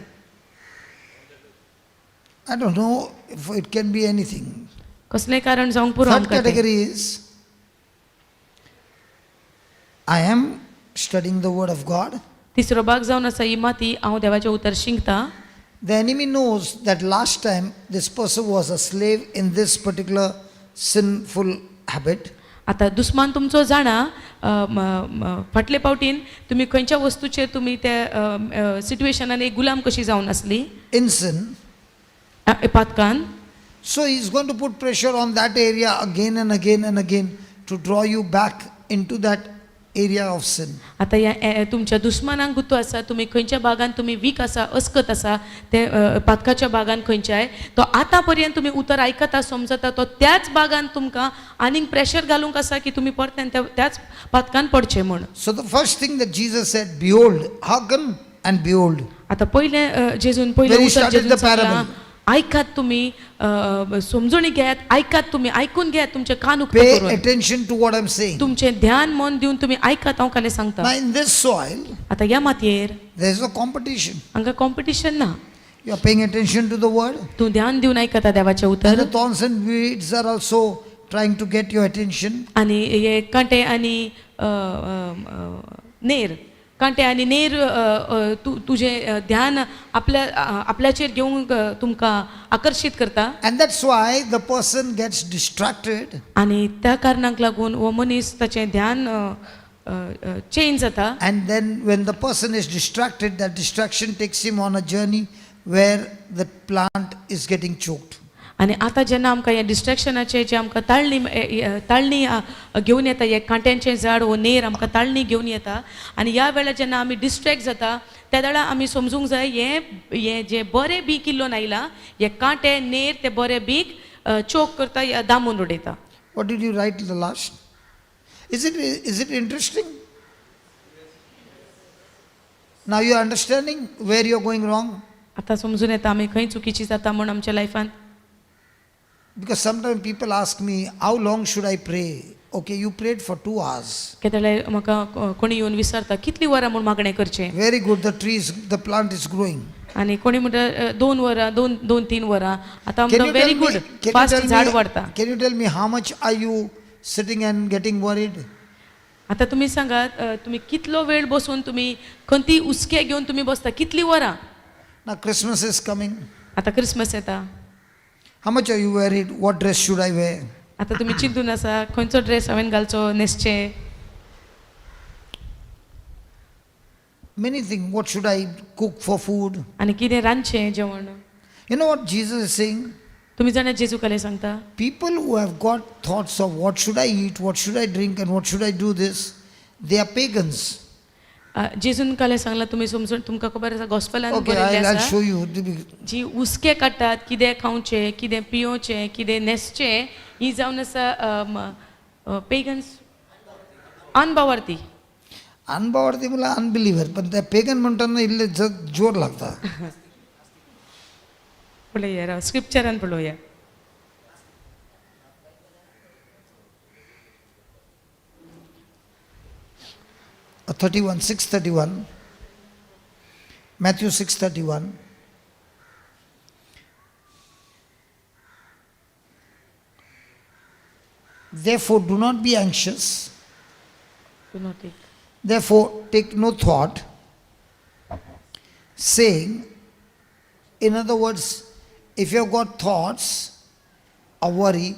I don't know if it can be anything. कसलें कारण जावंक पुरो Third आमकां तें. Category is, I am studying the Word of God. तिसरो भाग जावन आसा ही माती, हांव देवाचें उतर शिंकता. The enemy knows that last time this person was a slave in this particular sinful habit. आतां दुस्मान तुमचो जाणा फाटले फावटीन तुमी खंयच्या वस्तूचेर तुमी त्या सिट्युएशनान एक गुलाम कशी जावन आसली In sin. पातकान. So he's going to put pressure on that area again and again and again to draw you back into that area of sin. आतां ह्या तुमच्या दुस्मानांक गुत्तो आसा तुमी खंयच्या भागान तुमी वीक आसा, अस्कत आसा, ते पातकाच्या भागान खंयच्याय तो आतां पर्यंत तुमी उतर आयकता समजता, तो त्याच भागान तुमकां आनीक प्रेशर घालूंक आसा की तुमी परत्यान त्याच पातकान पडचें म्हूण. So the first thing that Jesus said, "Behold, hearken and behold." आतां पयलें जेजून पयलें When he उतर started जेजून the सांगलां, parable. आयकात तुमी, समजून घेयात, आयकात तुमी, आयकून घेयात तुमचे कान उक्ते Pay करून. Attention to what I'm saying. तुमचें ध्यान मन दिवन तुमी आयकात हांव कालें सांगता. Now in this soil, आतां ह्या मातयेर there is no competition. हांगा कॉम्पिटिशन ना. You are paying attention to the word. तूं ध्यान दिवन आयकता देवाचें And उतर. the thorns and weeds are also trying to get your attention. आनी हे कांटे आनी अ, अ, अ, नेर, कांटे आनी नेर अ, अ, तूं तुजें ध्यान आपल्या आपल्याचेर घेवंक तुमकां आकर्शीत करता. And that's why the person gets distracted. आनी त्या कारणाक लागून हो मनीस ताचें ध्यान चेंज जाता. And then when the person is distracted, that distraction takes him on a journey where the plant is getting choked. आनी आतां जेन्ना आमकां हें डिस्ट्रेक्शनाचें जें आमकां ताळणी ताळणी घेवन येता, हें कांट्यांचें झाड हो नेर आमकां ताळणी घेवन येता, आनी ह्या वेळार जेन्ना आमी डिस्ट्रेक्ट जाता त्या वेळार आमी समजूंक जाय हें हें जें बरें बीं किल्लोन आयलां, हे कांटे नेर ते बरें बीक चोक करता या दामून उडयता. What did you write the last? Is it interesting? Now you are understanding where you are going wrong? आतां समजून येता आमी खंय चुकीची जाता म्हूण आमच्या लायफान. Because sometimes people ask me, "How long should I pray?" Okay, you prayed for 2 hours. केदे म्हाका कोणी येवन विचारता कितलीं वरां म्हूण मागणें करचें. Very good, the trees, the plant is growing. आनी कोणी म्हणटा दोन वरां, दोन दोन तीन वरां, आतां Can म्हणटा you very tell me, good, can you fast tell झाड me, वाडटा. Can you tell me how much are you sitting and getting worried? आतां तुमी सांगात तुमी कितलो वेळ बसून तुमी खंती हुस्के घेवन तुमी बसता कितलीं वरां? Now Christmas is coming. आतां क्रिसमस येता. How much are you worried? What dress should I wear? आतां तुमी चिंतून आसा खंयचो ड्रेस हांवें घालचो न्हेसचें. Many things. What should I cook for food? आनी कितें रांदचें जेवण. You know what Jesus is saying? तुमी जाणा जेजू कलें सांगता? People who have got thoughts of what should I eat, what should I drink, and what should I do this, they are pagans. जेजून कालें सांगलां तुमी समजून तुमकां खबर आसा गॉस्पलान Okay, बरयल्लें I'll आसा show you. जी हुस्के काडटात कितें खावचें, कितें पियोवचें, कितें न्हेसचें, ही जावन आसा पेगन्स, अनभावार्थी. अनभावार्थी मला अनबिलीवर, पण त्या पेगन म्हणताना इल्ले जोर लागता. पळोवया राव, स्क्रिप्चरान पळोवया. 31, 6:31. Matthew 6:31. Therefore, do not be anxious. Do not take. Therefore, take no thought, saying, in other words, if you have got thoughts or worry,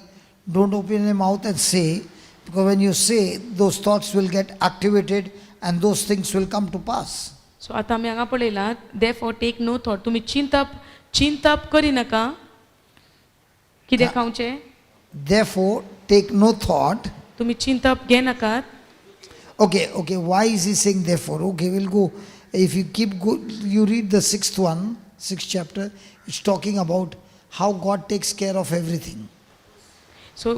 don't open your mouth and say, because when you say, those thoughts will get activated and those things will come to pass. So आतां आमी हांगा पळयलां, therefore take no thought, तुमी चिंतप चिंतप करिनाका कितें खावचें. Therefore, take no thought. तुमी चिंतप घेनाकात. Okay, okay, why is he saying therefore? Okay, we'll go. If you keep go, you read the sixth one, sixth chapter, it's talking about how God takes care of everything. So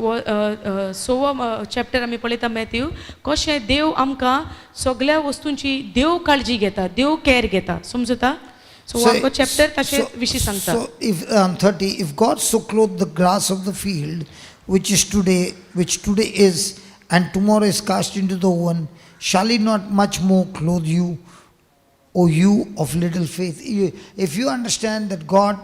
सोवो chapter आमी पळयता Matthew, कशें देव आमकां सगळ्या वस्तूंची देव काळजी घेता, देव कॅर घेता, समजता. सो आमकां चॅप्टर ताचे विशीं सांगता. So if 30, if God so clothed the grass of the field, which today is, and tomorrow is cast into the oven, shall he not much more clothe you, O you of little faith? If you understand that God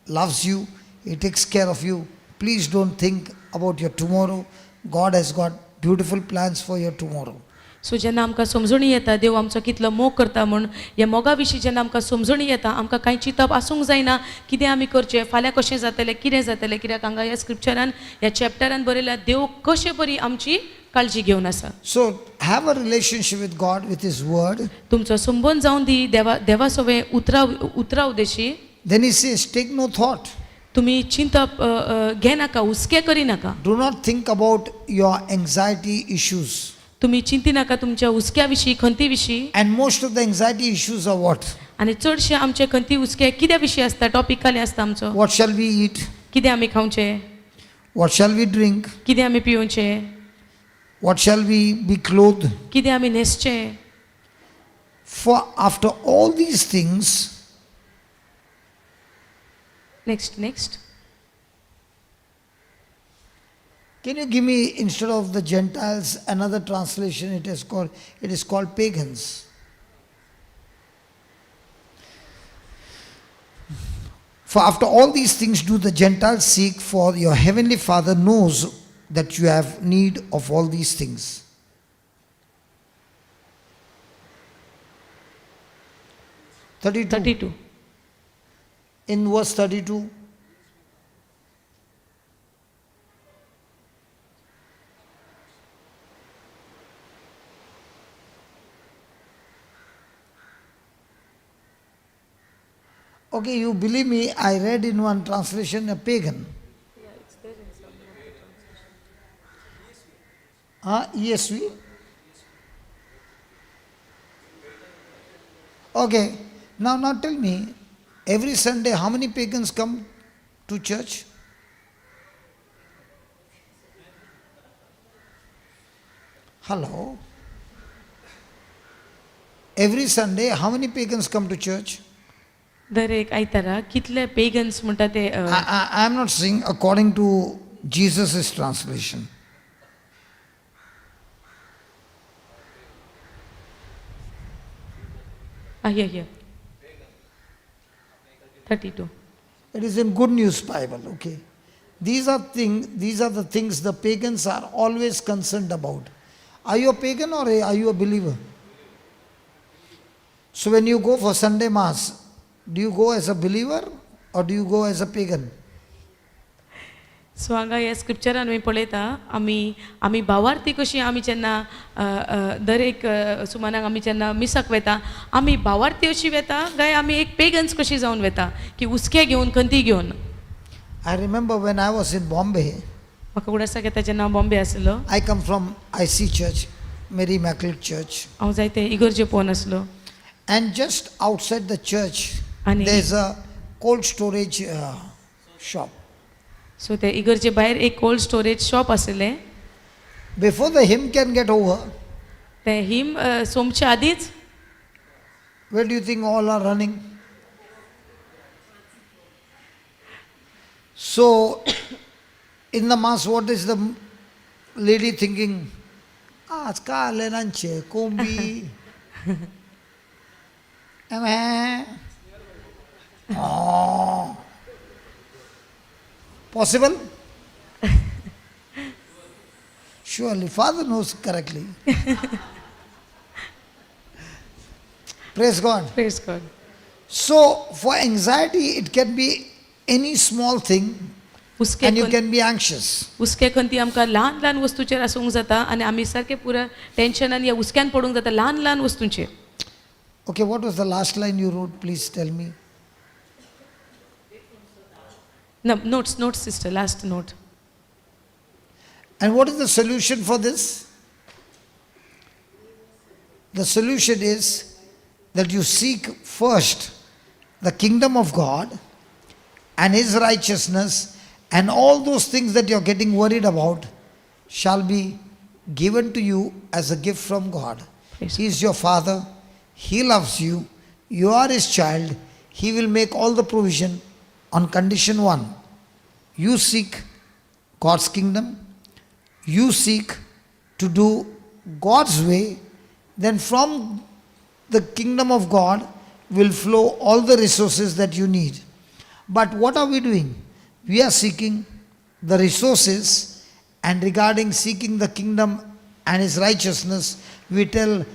loves you, He takes care of you, please don't think about your tomorrow. God has got beautiful plans for your tomorrow. So जेन्ना आमकां समजणी येता देव आमचो कितलो मोग करता म्हूण, ह्या मोगा विशीं जेन्ना आमकां समजणी येता, आमकां कांय चिंतप आसूंक जायना कितें आमी करचें, फाल्यां कशें जातलें, कितें जातलें, कित्याक हांगा ह्या स्क्रिप्चरान ह्या चॅप्टरान बरयल्या देव कशे परी आमची काळजी घेवन आसा. So have a relationship with God, with His Word. तुमचो संबंद जावन दी देवा देवा सवें उतराव उतराव Udeshi. Then He says, take no thought. तुमी चिंतप अ, अ, घेनाका, हुस्के करिनाका. Do not think about your anxiety issues. तुमी चिंतिनाका तुमच्या हुस्क्या विशीं, खंती विशीं. And most of the anxiety issues are what? आनी चडशे आमचे खंती हुस्के कित्या विशीं आसता, टॉपीक खाली आसता आमचो. What shall we eat? कितें आमी खावचें, What shall we drink? कितें आमी पिवचें, What shall we be clothed? कितें आमी न्हेसचें. For after all these things, next next. Can you give me, instead of the Gentiles, another translation? It is called pagans. For after all these things do the Gentiles seek, for your heavenly Father knows that you have need of all these things. 32. 32. In verse 32. Okay, you believe me, I read in one translation a pagan. Huh? ESV? Okay, now tell me, every Sunday how many pagans come to church? Hello? Every Sunday how many pagans come to church? दर एक आयतारा कितले pagans म्हणटा ते I am not saying according to Jesus' translation. Here here 32. It is in Good News Bible, okay. These are the things the pagans are always concerned about. Are you a pagan or are you a believer? So when you go for Sunday Mass, do you go as a believer or do you go as a pagan? So हांगा ह्या स्क्रिप्चरान आमी पळयता आमी आमी भावार्थी कशी आमी जेन्ना दर एक सुमानाक आमी जेन्ना मिसाक वेता आमी भावार्थी अशी वेता काय आमी एक पेगन्स कशी जावन वेता की हुस्के घेवन खंती घेवन. I remember when I was in Bombay. म्हाका उडासाक येता जेन्ना हांव बॉम्बे आसलो. I come from IC Church, Mary Immaculate Church. हांव जायते इगर्जे पळोवन आसलो. And just outside the church, आणि there is a cold storage shop. So ते इगर्जे भायर एक कोल्ड स्टोरेज शॉप आशिल्लें. Before the hymn can get over, ते हिम सोमचे आदींच. Where do you think all are running? So, in the mass, what is the lady thinking? आज का आले नांचे कोंबी. Oh. Possible? Surely, Father knows correctly. Praise God. Praise God. So, for anxiety, it can be any small thing. हुस्के and you can be anxious. हुस्के खंती आमकां ल्हान ल्हान वस्तूचेर आसूंक जाता आनी आमी सारकें पुरा टेन्शनान ह्या हुस्क्यान पडूंक जाता ल्हान ल्हान वस्तूंचेर. Okay, what was the last line you wrote? Please tell me. ना, notes notes sister, last note. And what is the solution for this? The solution is that you seek first the kingdom of God and His righteousness, and all those things that you're getting worried about shall be given to you as a gift from God. Praise He is your Father, He loves you, you are His child, He will make all the provision on condition one: you seek God's kingdom, you seek to do God's way, then from the kingdom of God will flow all the resources that you need. But what are we doing? We are seeking the resources, and regarding seeking the kingdom and His righteousness, we tell,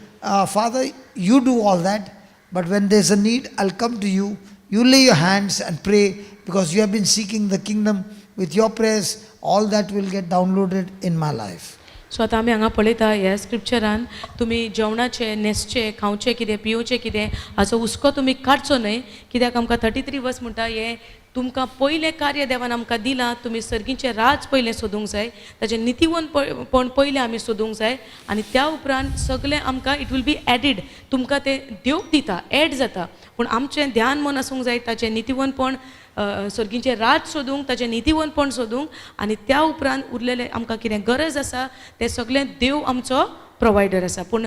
Father, you do all that, but when there's a need, I'll come to you. You lay your hands and pray, because you have been seeking the kingdom. With your prayers, all that will get downloaded in my life. So आतां आमी हांगा पळयता ह्या स्क्रिप्चरान तुमी जेवणाचें, न्हेसचें, खावचें कितें, पिवचें कितें हाचो हुस्को तुमी काडचो न्हय, कित्याक आमकां 33 वर्स म्हणटा हें तुमकां पयलें कार्य देवान आमकां दिलां, तुमी सर्गीचें राज पयलें सोदूंक जाय, ताचें नितीवंतपण पयलें आमी सोदूंक जाय आनी त्या उपरांत सगळें आमकां it will be added, तुमकां तें देव दिता, एड जाता. पूण आमचें ध्यान मन आसूंक जाय ताचें नितीवंतपण, सर्गीचें राज सोदूंक, ताचें नितीवंतपण सोदूंक आनी त्या उपरांत उरलेलें आमकां कितें गरज आसा तें सगळें देव आमचो प्रोवायडर आसा. पूण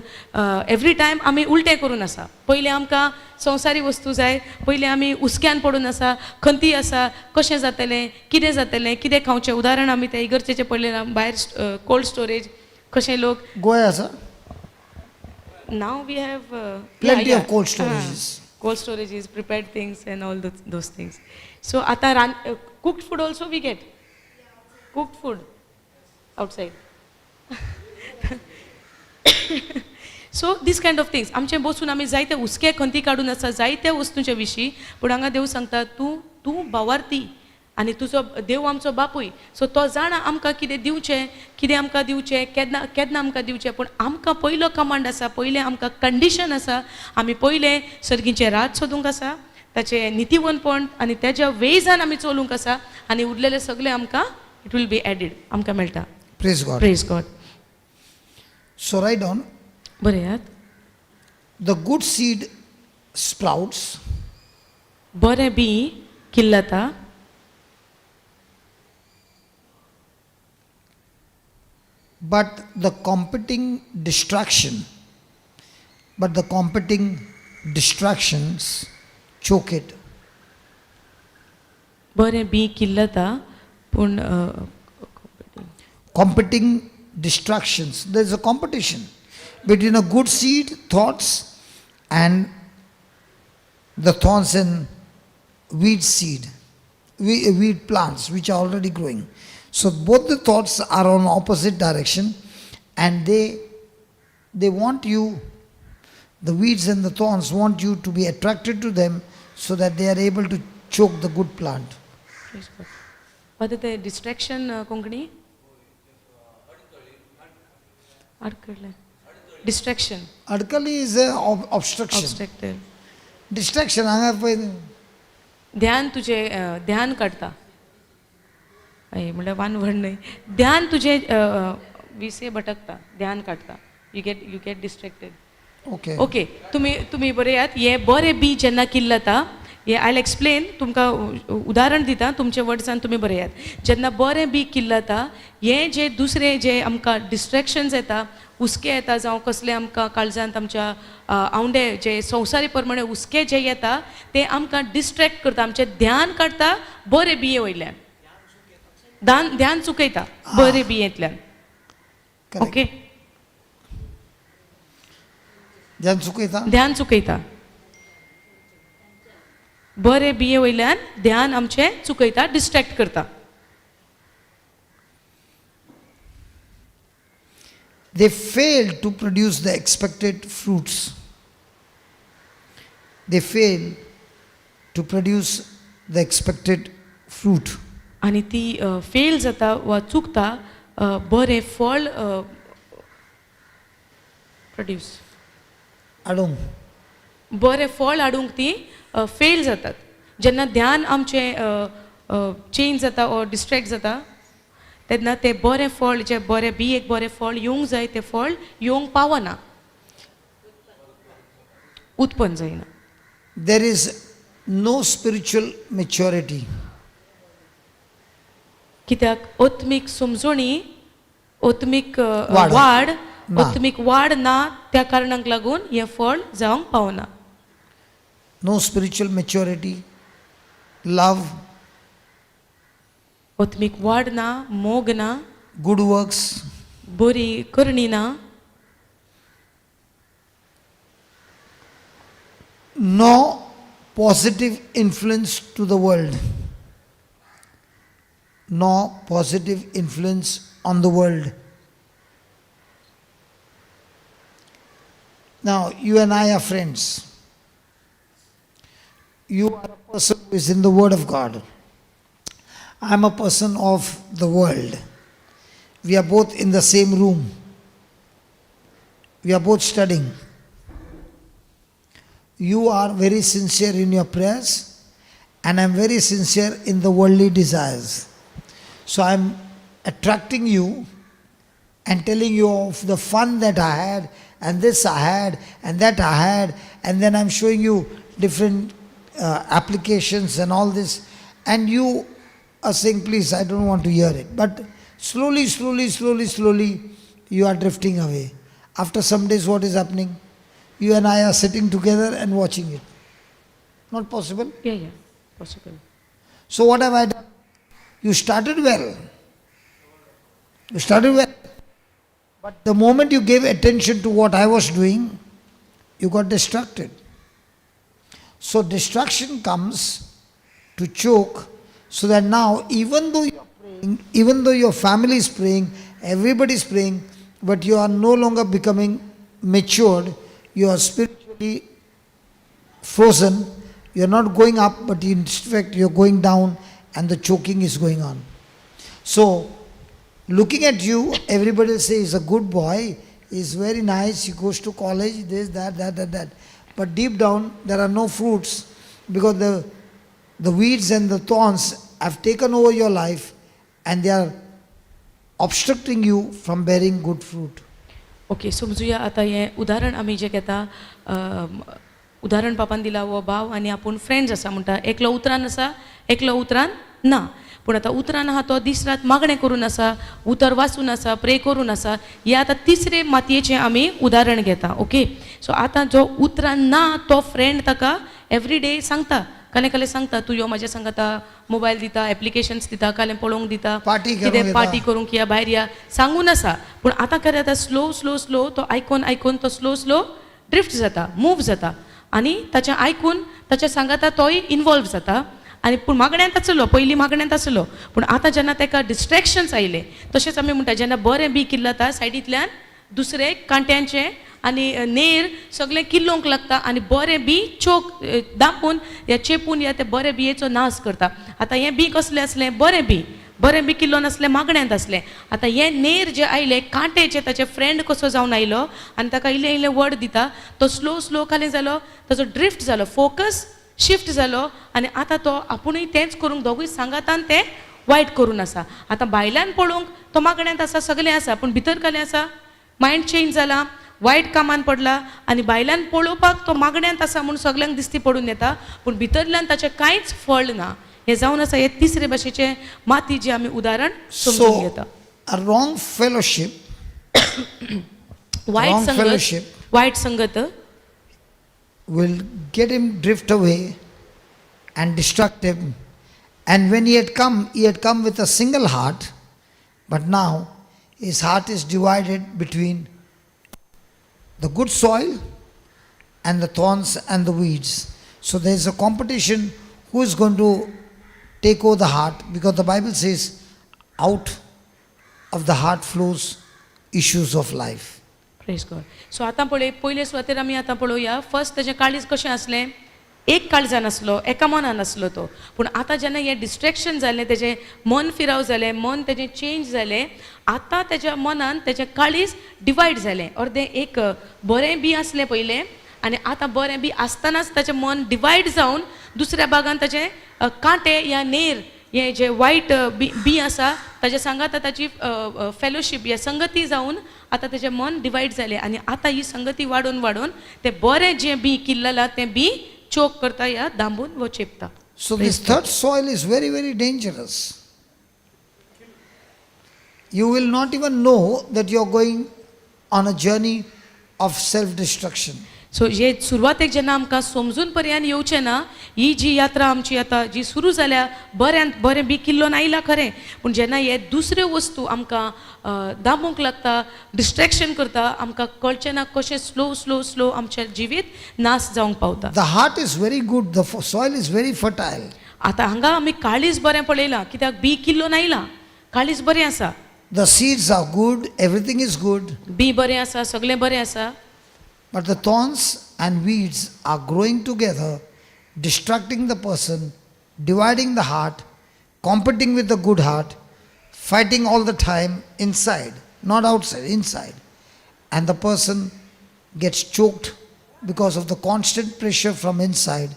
एवरी टायम आमी उलटें करून आसा, पयलें आमकां संवसारी वस्तू जाय, पयलें आमी हुस्क्यान पडून आसा, खंती आसा, कशें जातलें, कितें जातलें, कितें खावचें. उदाहरण आमी ते इगर्जेचें पळयलें, भायर कोल्ड स्टोरेज कशें लोक. Goa, sir? Now we have Plenty of cold storages. Cold storages, prepared things and all those things. So आता रान cooked food also we get. Cooked food outside. So this kind of things. आमचे बसून आमी जायते हुस्के खंती काडून आसा जायत्या वस्तूंच्या विशीं, पूण हांगा देव सांगता तूं तूं भावार्थी आनी तुजो देव आमचो बापूय, सो तो जाणा आमकां कितें दिवचें, कितें आमकां दिवचें, केन्ना केन्ना आमकां दिवचें. पूण आमकां पयलो कमांड आसा, पयलें आमकां कंडिशन आसा, आमी पयलें सर्गीचें राज सोदूंक आसा, ताचें नितीवंतपण आनी तेज्या वेजान आमी चलूंक आसा आनी उरलेलें सगळें आमकां it will be added, आमकां मेळटा. Praise God. Praise God. So write down, बरयात, the good seed sprouts, बरें बी किल्लता, but the competing distraction, but the competing distractions choke it. बरें बी किल्लता पूण Competing distractions. There is a competition between a good seed, thoughts, and the thorns and weed seed, weed plants which are already growing. So both the thoughts are on opposite direction, and they want you, the weeds and the thorns want you to be attracted to them so that they are able to choke the good plant. What ते distraction Konkani आडकळ्ळें, distraction. Adkali is a obstruction. Obstructed. Distraction हांगा पळय ध्यान तुजें ध्यान काडटा, हय म्हणल्यार वानवण न्हय, ध्यान तुजें विसे भटकता, ध्यान काडटा, you get distracted. Okay. Okay, तुमी तुमी बरयात हें बरें बी जेन्ना किल्लता, हें आयल एक्सप्लेन, तुमकां उदाहरण दिता, तुमच्या वर्ड्सान तुमी बरयात. जेन्ना बरें बी किल्लता, हें जे दुसरें जे आमकां डिस्ट्रेक्शन्स येता, हुस्के येता, जावं कसले आमकां काळजांत आमच्या आवंडे जे संवसारी प्रमाणे हुस्के जे येता ते आमकां डिस्ट्रेक्ट करता, आमचें ध्यान काडटा बरें बिये वयल्यान, ध्यान चुकयता बरें बियेंतल्यान. Correct. Okay, ध्यान चुकयता. ध्यान चुकयता, बरें बिये वयल्यान ध्यान आमचें चुकयता, डिस्ट्रेक्ट करता. They fail to produce the expected fruits. They fail to produce the expected fruit. आनी ती फेल जाता वा चुकता बरें फळ प्रोड्यूस हाडूंक. बरें फळ हाडूंक ती फेल जातात. जेन्ना ध्यान आमचें चेंज जाता ऑर डिस्ट्रेक्ट जाता तेन्ना तें बरें फळ जें बरें बी एक बरें फळ येवंक जाय तें फळ येवंक पावना, उत्पन्न जायना. There is no spiritual maturity. कित्याक आत्मीक समजणी, आत्मीक वाड. वाड ना. आत्मीक वाड ना, त्या कारणाक लागून हें फळ जावंक पावना. No spiritual maturity, love, आत्मीक वाड ना, मोग ना, good works, बरी करणी ना, no positive influence to the world, no positive influence on the world. Now, you and I are friends. You are a person who is in the Word of God. I am a person of the world. We are both in the same room. We are both studying. You are very sincere in your prayers, and I'm very sincere in the worldly desires. So I'm attracting you and telling you of the fun that I had, and this I had, and that I had, and then I'm showing you different applications and all this, and you are saying, "Please, I don't want to hear it." But slowly, slowly, slowly, slowly, you are drifting away. After some days, what is happening? You and I are sitting together and watching it. Not possible? Yeah, possible. So, what have I done? You started well. You started well. But the moment you gave attention to what I was doing, you got distracted. So, distraction comes to choke, so that now, even though you're praying, even though your family is praying, everybody is praying, but you are no longer becoming matured, you are spiritually frozen, you're not going up, but in fact you're going down, and the choking is going on. So, looking at you, everybody will say he's a good boy, he's very nice, he goes to college, this, that, that, that, that. But deep down, there are no fruits because the weeds and the thorns have taken over your life and they are obstructing you from bearing good fruit. Okay, समजुया आतां हें उदाहरण आमी जें घेता, उदाहरण पापान दिला, हो भाव आनी आपूण फ्रेंड्स आसा म्हणटा. एकलो उतरान आसा, एकलो उतरान ना. पूण आतां उतरान आहा तो दीस रात मागणें करून आसा, उतर वाचून आसा, प्रे करून आसा. हे आतां तिसरे मातयेचें आमी उदाहरण घेता. ओके, सो आतां जो उतरान ना तो फ्रेंड ताका एवरी डे सांगता, कालें कालें सांगता, तूं यो म्हाज्या सांगाता, मोबायल दिता, एप्लिकेशन्स दिता, कालें पळोवंक दिता, पार्टी करूंक कितें दिता. पार्टी करूंक या भायर या सांगून आसा. पूण आतां खरें आतां स्लो स्लो स्लो तो आयकोन आयकोन तो स्लो स्लो ड्रिफ्ट जाता, मूव जाता आनी ताचें आयकून ताच्या सांगाता तोय इनवॉल्व जाता. आनी पूण मागण्यांत आसलो, पयलीं मागण्यांत आसलो, पूण आतां जेन्ना ताका डिस्ट्रेक्शन्स आयले, तशेंच आमी म्हणटा जेन्ना बरें बी किल्लता सायडींतल्यान दुसरें कांट्यांचें आनी नेर सगळें किल्लोवंक लागता आनी बरें बी चोक दामून या चेपून या ते बरें बियेचो नाश करता. आतां हें बी कसलें आसलें? बरें बी. बरें बी किल्लोन आसलें, मागण्यांत आसलें. आतां हें नेर जें आयलें कांटे जे ताचे फ्रेंड कसो जावन आयलो आनी ताका इल्लें इल्लें वर्ड दिता, तो स्लो स्लो खाली जालो, ताचो ड्रिफ्ट जालो, फोकस शिफ्ट जालो आनी आतां तो आपुणूय तेंच करूंक दोगूय सांगातान तें वायट करून आसा. आतां भायल्यान पळोवंक तो मागण्यांत आसा, सगळें आसा, पूण भितर खाली आसा, मायंड चेंज जाला, वायट कामान पडला आनी भायल्यान पळोवपाक तो मागण्यांत आसा म्हूण सगल्यांक दिश्टी पडून येता, पूण भितरल्यान ताचें कांयच फळ ना. हें जावन आसा हे तिसरे भाशेचें माती जें आमी उदाहरण समजून So, घेता. a wrong fellowship वायट wrong संगत, fellowship वायट संगत will get him drift away and distract him. And when he had come, he had come with a single heart, but now his heart is divided between the good soil and the thorns and the weeds. So there is a competition who is going to take over the heart, because the Bible says, out of the heart flows issues of life. Praise God. So आतां पळय, पयले सुवातेर आमी आतां पळोवया. First ताचें काळीज कशें आसलें? एक काळजान आसलो, एका मनान आसलो तो. पूण आतां जेन्ना हें डिस्ट्रेक्शन जालें, तेजें मन फिराव जालें, मन तेजें चेंज जालें, आतां तेज्या मनान तेजें काळीज डिवायड जालें. अर्दें एक बरें बी आसलें पयलें आनी आतां बरें बी आसतनाच ताचें मन डिवायड जावन दुसऱ्या भागान ताचें कांटे या नेर हें जें वायट बी आसा ताच्या सांगात ताची फेलोशीप या संगती जावन आतां ताचें मन डिवायड जालें आनी आतां ही संगती वाडोवन वाडोवन तें बरें जें बी किल्ललां तें बी चोक करता या दांबून वो चेपता. So this third soil is very, very dangerous. You will not even know that you are going on a journey of self destruction. So हे सुरवातेक जेन्ना आमकां समजून पर्यान येवचें ना, ही जी यात्रा आमची आतां जी सुरू जाल्या, बऱ्यान बरें बी किल्लोन आयलां खरें, पूण जेन्ना हे दुसऱ्यो वस्तू आमकां दामूंक लागता, डिस्ट्रेक्शन करता, आमकां कळचें ना कशें स्लो स्लो स्लो आमचें जिवीत नाश जावंक पावता. The heart is very good, the soil is very fertile. आतां हांगा आमी काळीज बरें पळयलां, कित्याक बी किल्लोन आयलां, काळीज बरें आसा. The seeds are good, everything is good, बी बरें आसा, सगळें बरें आसा. but the thorns and weeds are growing together, distracting the person, dividing the heart, competing with the good heart, fighting all the time inside, not outside, inside. And the person gets choked because of the constant pressure from inside,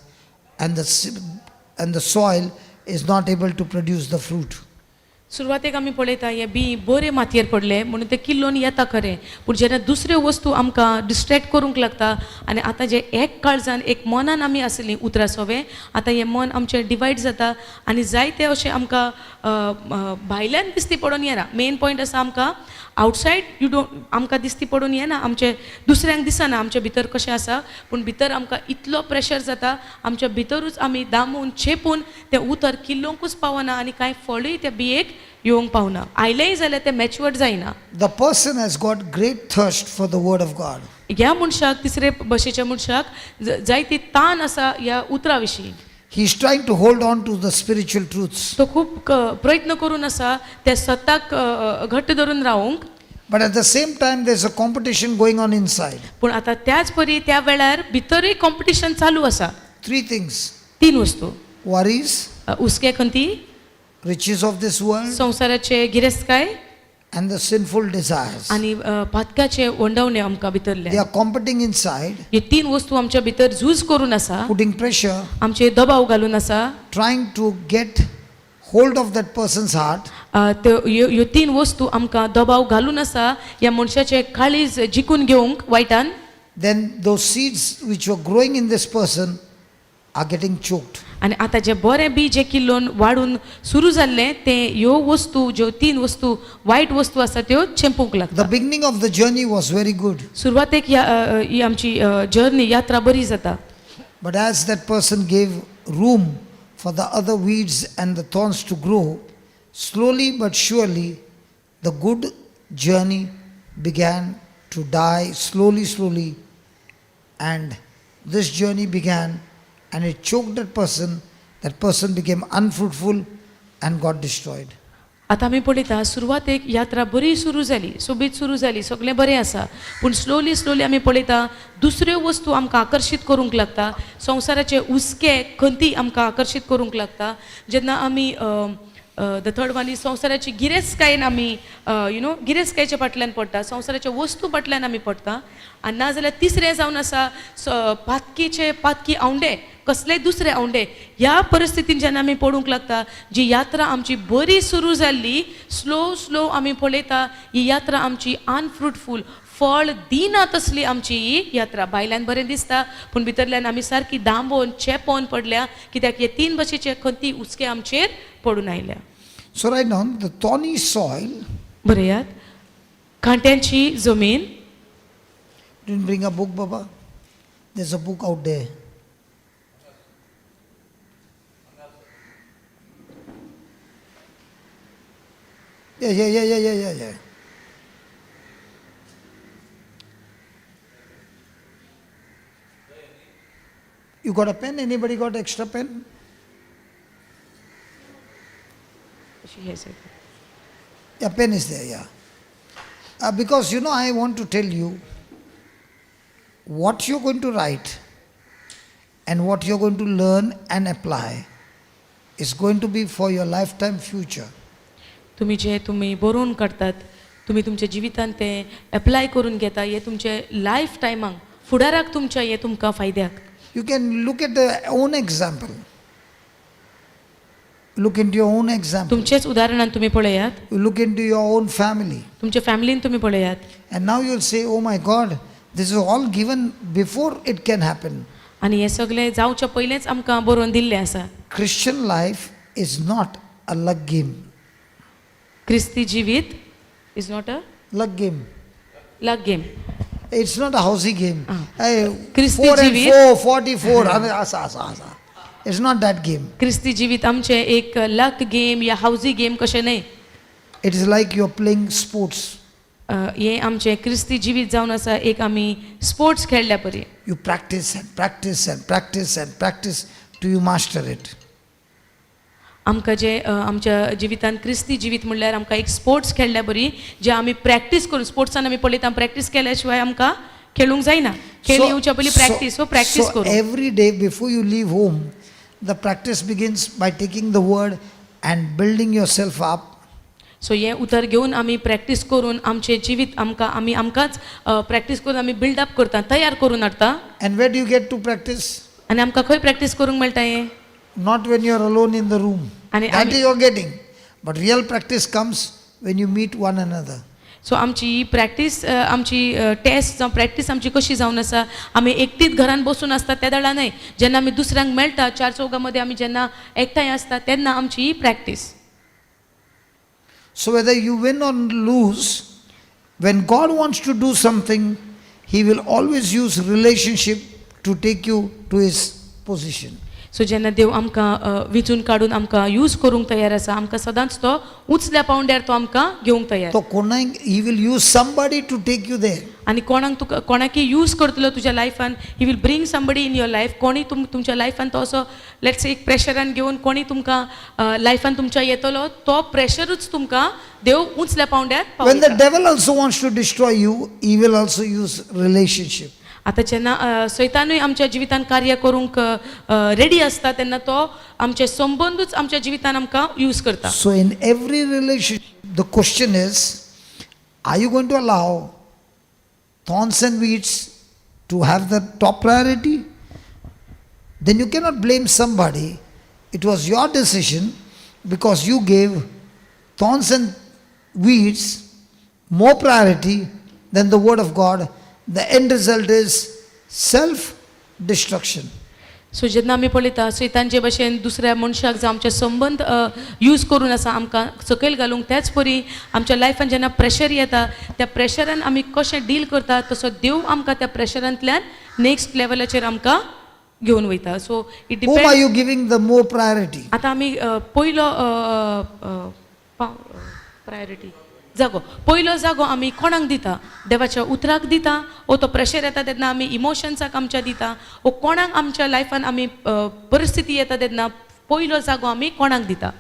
and the soil is not able to produce the fruit. सुरवातेक आमी पळयता हें बी बरें मातयेर पडलें म्हणून तें किल्लोन येता खरें, पूण जेन्ना दुसऱ्यो वस्तू आमकां डिस्ट्रेक्ट करूंक लागता आनी आतां जें एक काळजान एक मनान आमी आसलीं उतरां सोवें, आतां हें मन आमचें डिवायड जाता आनी जायते अशें आमकां भायल्यान दिसती पडून येना. मेन पॉयंट आसा आमकां आवटसायड you don't आमकां दिसती पडून येना, आमचें दुसऱ्यांक दिसना आमचे भितर कशें आसा, पूण भितर आमकां इतलो प्रेशर जाता, आमच्या भितरूच आमी दामून चेपून तें उतर किल्लोवंकूच पावना आनी कांय फळूय त्या बियेक येवंक पावना. आयलेंय जाल्यार तें मॅच्युअर्ड जायना. The person has got great thirst for the word of God. ह्या मनशाक, तिसरे भशेच्या मनशाक जायती तान आसा ह्या उतरा विशीं. He is trying to hold on to the spiritual truths. तो खूब प्रयत्न करून आसा त्या सताक घट्ट धरून रावूंक. But at the same time, there's a competition going on inside. पूण आतां त्याच परी त्या वेळार भितरूय कॉम्पिटिशन चालू आसा. Three things: तीन वस्तू: worries, हुस्के खंती, riches of this world, संवसाराचे गिरेस्तकाय and the sinful desires. आनी पातकाचे वंडवणे आमकां भितरले. They are competing inside, हे तीन वस्तू आमच्या भितर झूज करून आसा, putting pressure, आमचेर दबाव घालून आसा, trying to get hold of that person's heart. त्यो ह्यो तीन वस्तू आमकां दबाव घालून आसा ह्या मनशाचे काळीज जिखून घेवंक वायटान. Then those seeds which were growing in this person are getting choked. आनी आतां जें बरें बी जें किल्लोन वाडून सुरू जाल्लें तें ह्यो वस्तू ज्यो तीन वस्तू वायट वस्तू आसा त्यो चेंपूंक लागता. The beginning of the journey was very good. सुरवातेक ह्या ही आमची जर्नी यात्रा बरी जाता. But as that person gave room for the other weeds and the thorns to grow, slowly but surely the good journey began to die slowly, slowly. And this journey began and it choked that person. That person became unfruitful and got destroyed. आतां आमी पळयता सुरवातेक यात्रा बरी सुरू जाली, सोबीत सुरू जाली, सगळें बरें आसा, पूण स्लोली स्लोली आमी पळयता दुसऱ्यो वस्तू आमकां आकर्शीत करूंक लागता, संवसाराचे हुस्के खंती आमकां आकर्शीत करूंक लागता. जेन्ना आमी the third one is संवसाराची गिरेस्तकायेन आमी you know गिरेस्तकायेच्या फाटल्यान पडटा, संवसाराच्या वस्तू फाटल्यान आमी पडटा. आनी नाजाल्यार तिसरें जावन आसा पातकीचे पातकी आवंडे, कसलेय दुसरे आवंडे. ह्या परिस्थितीन जेन्ना आमी पडूंक लागता, जी यात्रा आमची बरी सुरू जाल्ली स्लो स्लो आमी पळयता ही यात्रा आमची अनफ्रुटफूल, फळ दिना तसली आमची ही यात्रा. भायल्यान बरें दिसता पूण भितरल्यान आमी सारकी दांबोवन चेपोवन पडल्या, कित्याक हे तीन भशेचे खंती हुस्के आमचेर पडून आयल्या. So, right now, the thorny soil, बरयात, कांट्यांची जमीन. Didn't bring a book, Baba? There's a book out there. Yeah. You got a pen? Anybody got extra pen? She has it. Yeah, pen is there, yeah. Because I want to tell you what you're going to write And what you're going to learn and apply is going to be for your lifetime future. तुमी जे तुमी बरोवन काडटात, तुमी तुमच्या जिवितांत ते apply करून घेता, हे तुमचे लायफ टायमाक फुडाराक तुमच्या हे तुमकां फायद्याक. You can look at the own example. Look into your own example. तुमचेच उदाहरणान तुमी पळयात. You look into your own family. तुमच्या फॅमिलीन तुमी पळयात. And now you'll say, "Oh my God, this is all given before it can happen." आनी हें सगळें जावच्या पयलेंच आमकां बरोवन दिल्लें आसा. Christian life is not a luck game. क्रिस्ती जिवीत is not a Luck game. Luck game. It's not a housey game. Ah. Hey, क्रिस्ती 4 and जिवीत 4, 44. Asa, asa, asa. It's not that game. क्रिस्ती जिवीत आमचें एक लक गेम या हावजी game कशें न्हय. It is like you're playing sports. हें आमचें क्रिस्ती जिवीत जावन आसा एक आमी स्पोर्ट्स खेळ्ळ्या परी. You practice and practice and practice and practice till you master it. आमकां जें आमच्या जिवितांत क्रिस्ती जिवीत म्हणल्यार आमकां एक स्पोर्ट्स खेळ्ळ्या बरी, जे आमी प्रॅक्टीस करून स्पोर्ट्सान आमी पळयता, प्रॅक्टीस केल्या शिवाय आमकां खेळूंक जायना. खेळ येवच्या पयलीं प्रॅक्टीस, सो प्रॅक्टीस so करूं. Every day before you leave home, the practice begins by taking the word and building yourself up. So हें उतर घेवन आमी प्रॅक्टीस करून आमचें जिवीत आमकां आमी आमकांच प्रॅक्टीस करून आमी बिल्डअप करता, तयार करून हाडटा. And where do you get to practice? आनी आमकां खंय प्रॅक्टीस करूंक मेळटा हें? Not when you're alone in the room. And That you're getting. But real practice comes when you meet one another. So आमची ही प्रॅक्टीस, आमची टेस्ट जावं practice आमची कशी जावन आसा, आमी एकटीच घरान बसून आसता त्या वेळार न्हय, जेन्ना आमी दुसऱ्यांक मेळटा, चार चौगां मदीं आमी जेन्ना एकठांय आसता तेन्ना आमची ही practice. So whether you win or lose, when God wants to do something, He will always use relationship to take you to His position. So जेन्ना देव आमकां विंचून काडून आमकां यूज करूंक तयार आसा, आमकां सदांच तो उंचल्या पावंड्यार तो आमकां घेवंक तयार. So कोणाक He will use somebody to take you there. आनी कोणाक तुका कोणाकय यूज करतलो तुज्या लायफान. He will bring somebody in your life. कोणी तुमच्या लायफान तो असो let's एक प्रेशरान घेवन कोणी तुमकां लायफान तुमच्या येतलो, तो प्रेशरूच तुमकां देव उंचल्या पावंड्यार When the पावयता. Devil also wants to destroy you, he will also use relationship. आतां जेन्ना सैतानूय आमच्या जिवितान कार्य करूंक रेडी आसता, तेन्ना तो आमचे संबंदूच आमच्या जिवितान आमकां यूज करता. So in every relationship, the question is, are you going to allow thorns and weeds to have the top priority? Then you cannot blame somebody. It was your decision because you gave thorns and weeds more priority than the word of God. The end result is self destruction. So जेन्ना आमी पळयता सैतान जे भशेन दुसऱ्या मनशाक जावं आमचे संबंद यूज करून आसा आमकां सकयल घालूंक, त्याच परी आमच्या लायफान जेन्ना प्रेशर येता त्या प्रेशरान आमी कशें डील करता, तसो देव आमकां त्या प्रेशरांतल्यान नेक्स्ट लेवलाचेर आमकां घेवन वयता. So it Whom are depend. You giving the more priority? आतां आमी पयलो प्रायोरिटी जागो, पयलो जागो आमी कोणाक दिता? देवाच्या उतराक दिता, ओ तो प्रेशर येता तेन्ना आमी इमोशन्साक आमच्या दिता, ओ कोणाक आमच्या लायफान आमी परिस्थिती येता तेन्ना पयलो जागो आमी कोणाक दिता?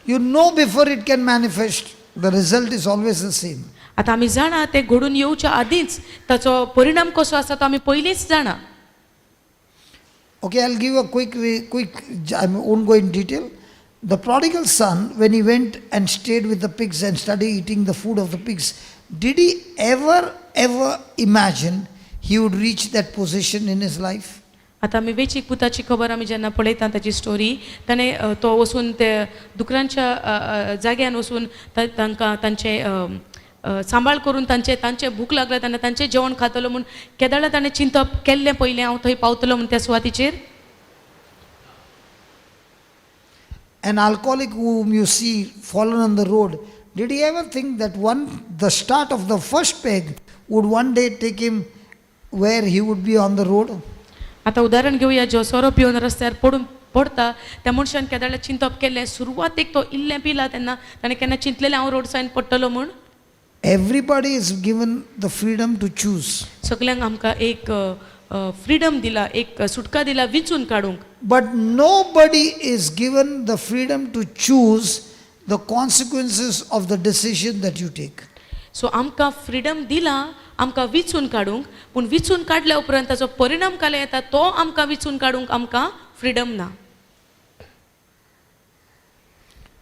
You know before it can manifest, the result is always the same. आतां आमी जाणा, तें घडून येवच्या आदींच ताचो परिणाम कसो आसा तो आमी पयलींच जाणा. Okay, I'll give a quick, quick. I won't go in detail. The prodigal son, when he went and stayed with the pigs and started eating the food of the pigs, did he ever, ever imagine he would reach that position in his life? आतां आमी वेचीक पुताची खबर आमी जेन्ना पळयता, ताची story, ताणें तो वचून ते दुकरांच्या जाग्यान वचून तांकां तांचे अ, अ, सांबाळ करून तांचे तांचे भूक लागला तेन्ना तांचें जेवण खातलो म्हूण केदळा ताणें चिंतप केल्लें पयलें हांव थंय पावतलो म्हूण त्या सुवातीचेर? An alcoholic whom you see fallen on the road, did he ever think that the start of the first peg would one day take him where he would be on the road? आतां उदाहरण घेवया, जो सोरो पिवन रस्त्यार पडून पडता त्या मनशान केदळा चिंतप केल्लें, सुरवातेक तो इल्लें पिला तेन्ना ताणें केन्ना चिंतलेलें हांव रोडसायन पडटलो म्हूण? Everybody is given the freedom to choose. सगल्यांक आमकां एक फ्रिडम दिला, एक सुटका दिला विंचून काडूंक. But nobody is given the freedom to choose the consequences of the decision that you take. So आमकां फ्रिडम दिला आमकां विचून काडूंक, पूण विचून काडल्या उपरांत ताचो परिणाम काले येता तो आमकां विचून काडूंक आमकां फ्रिडम ना.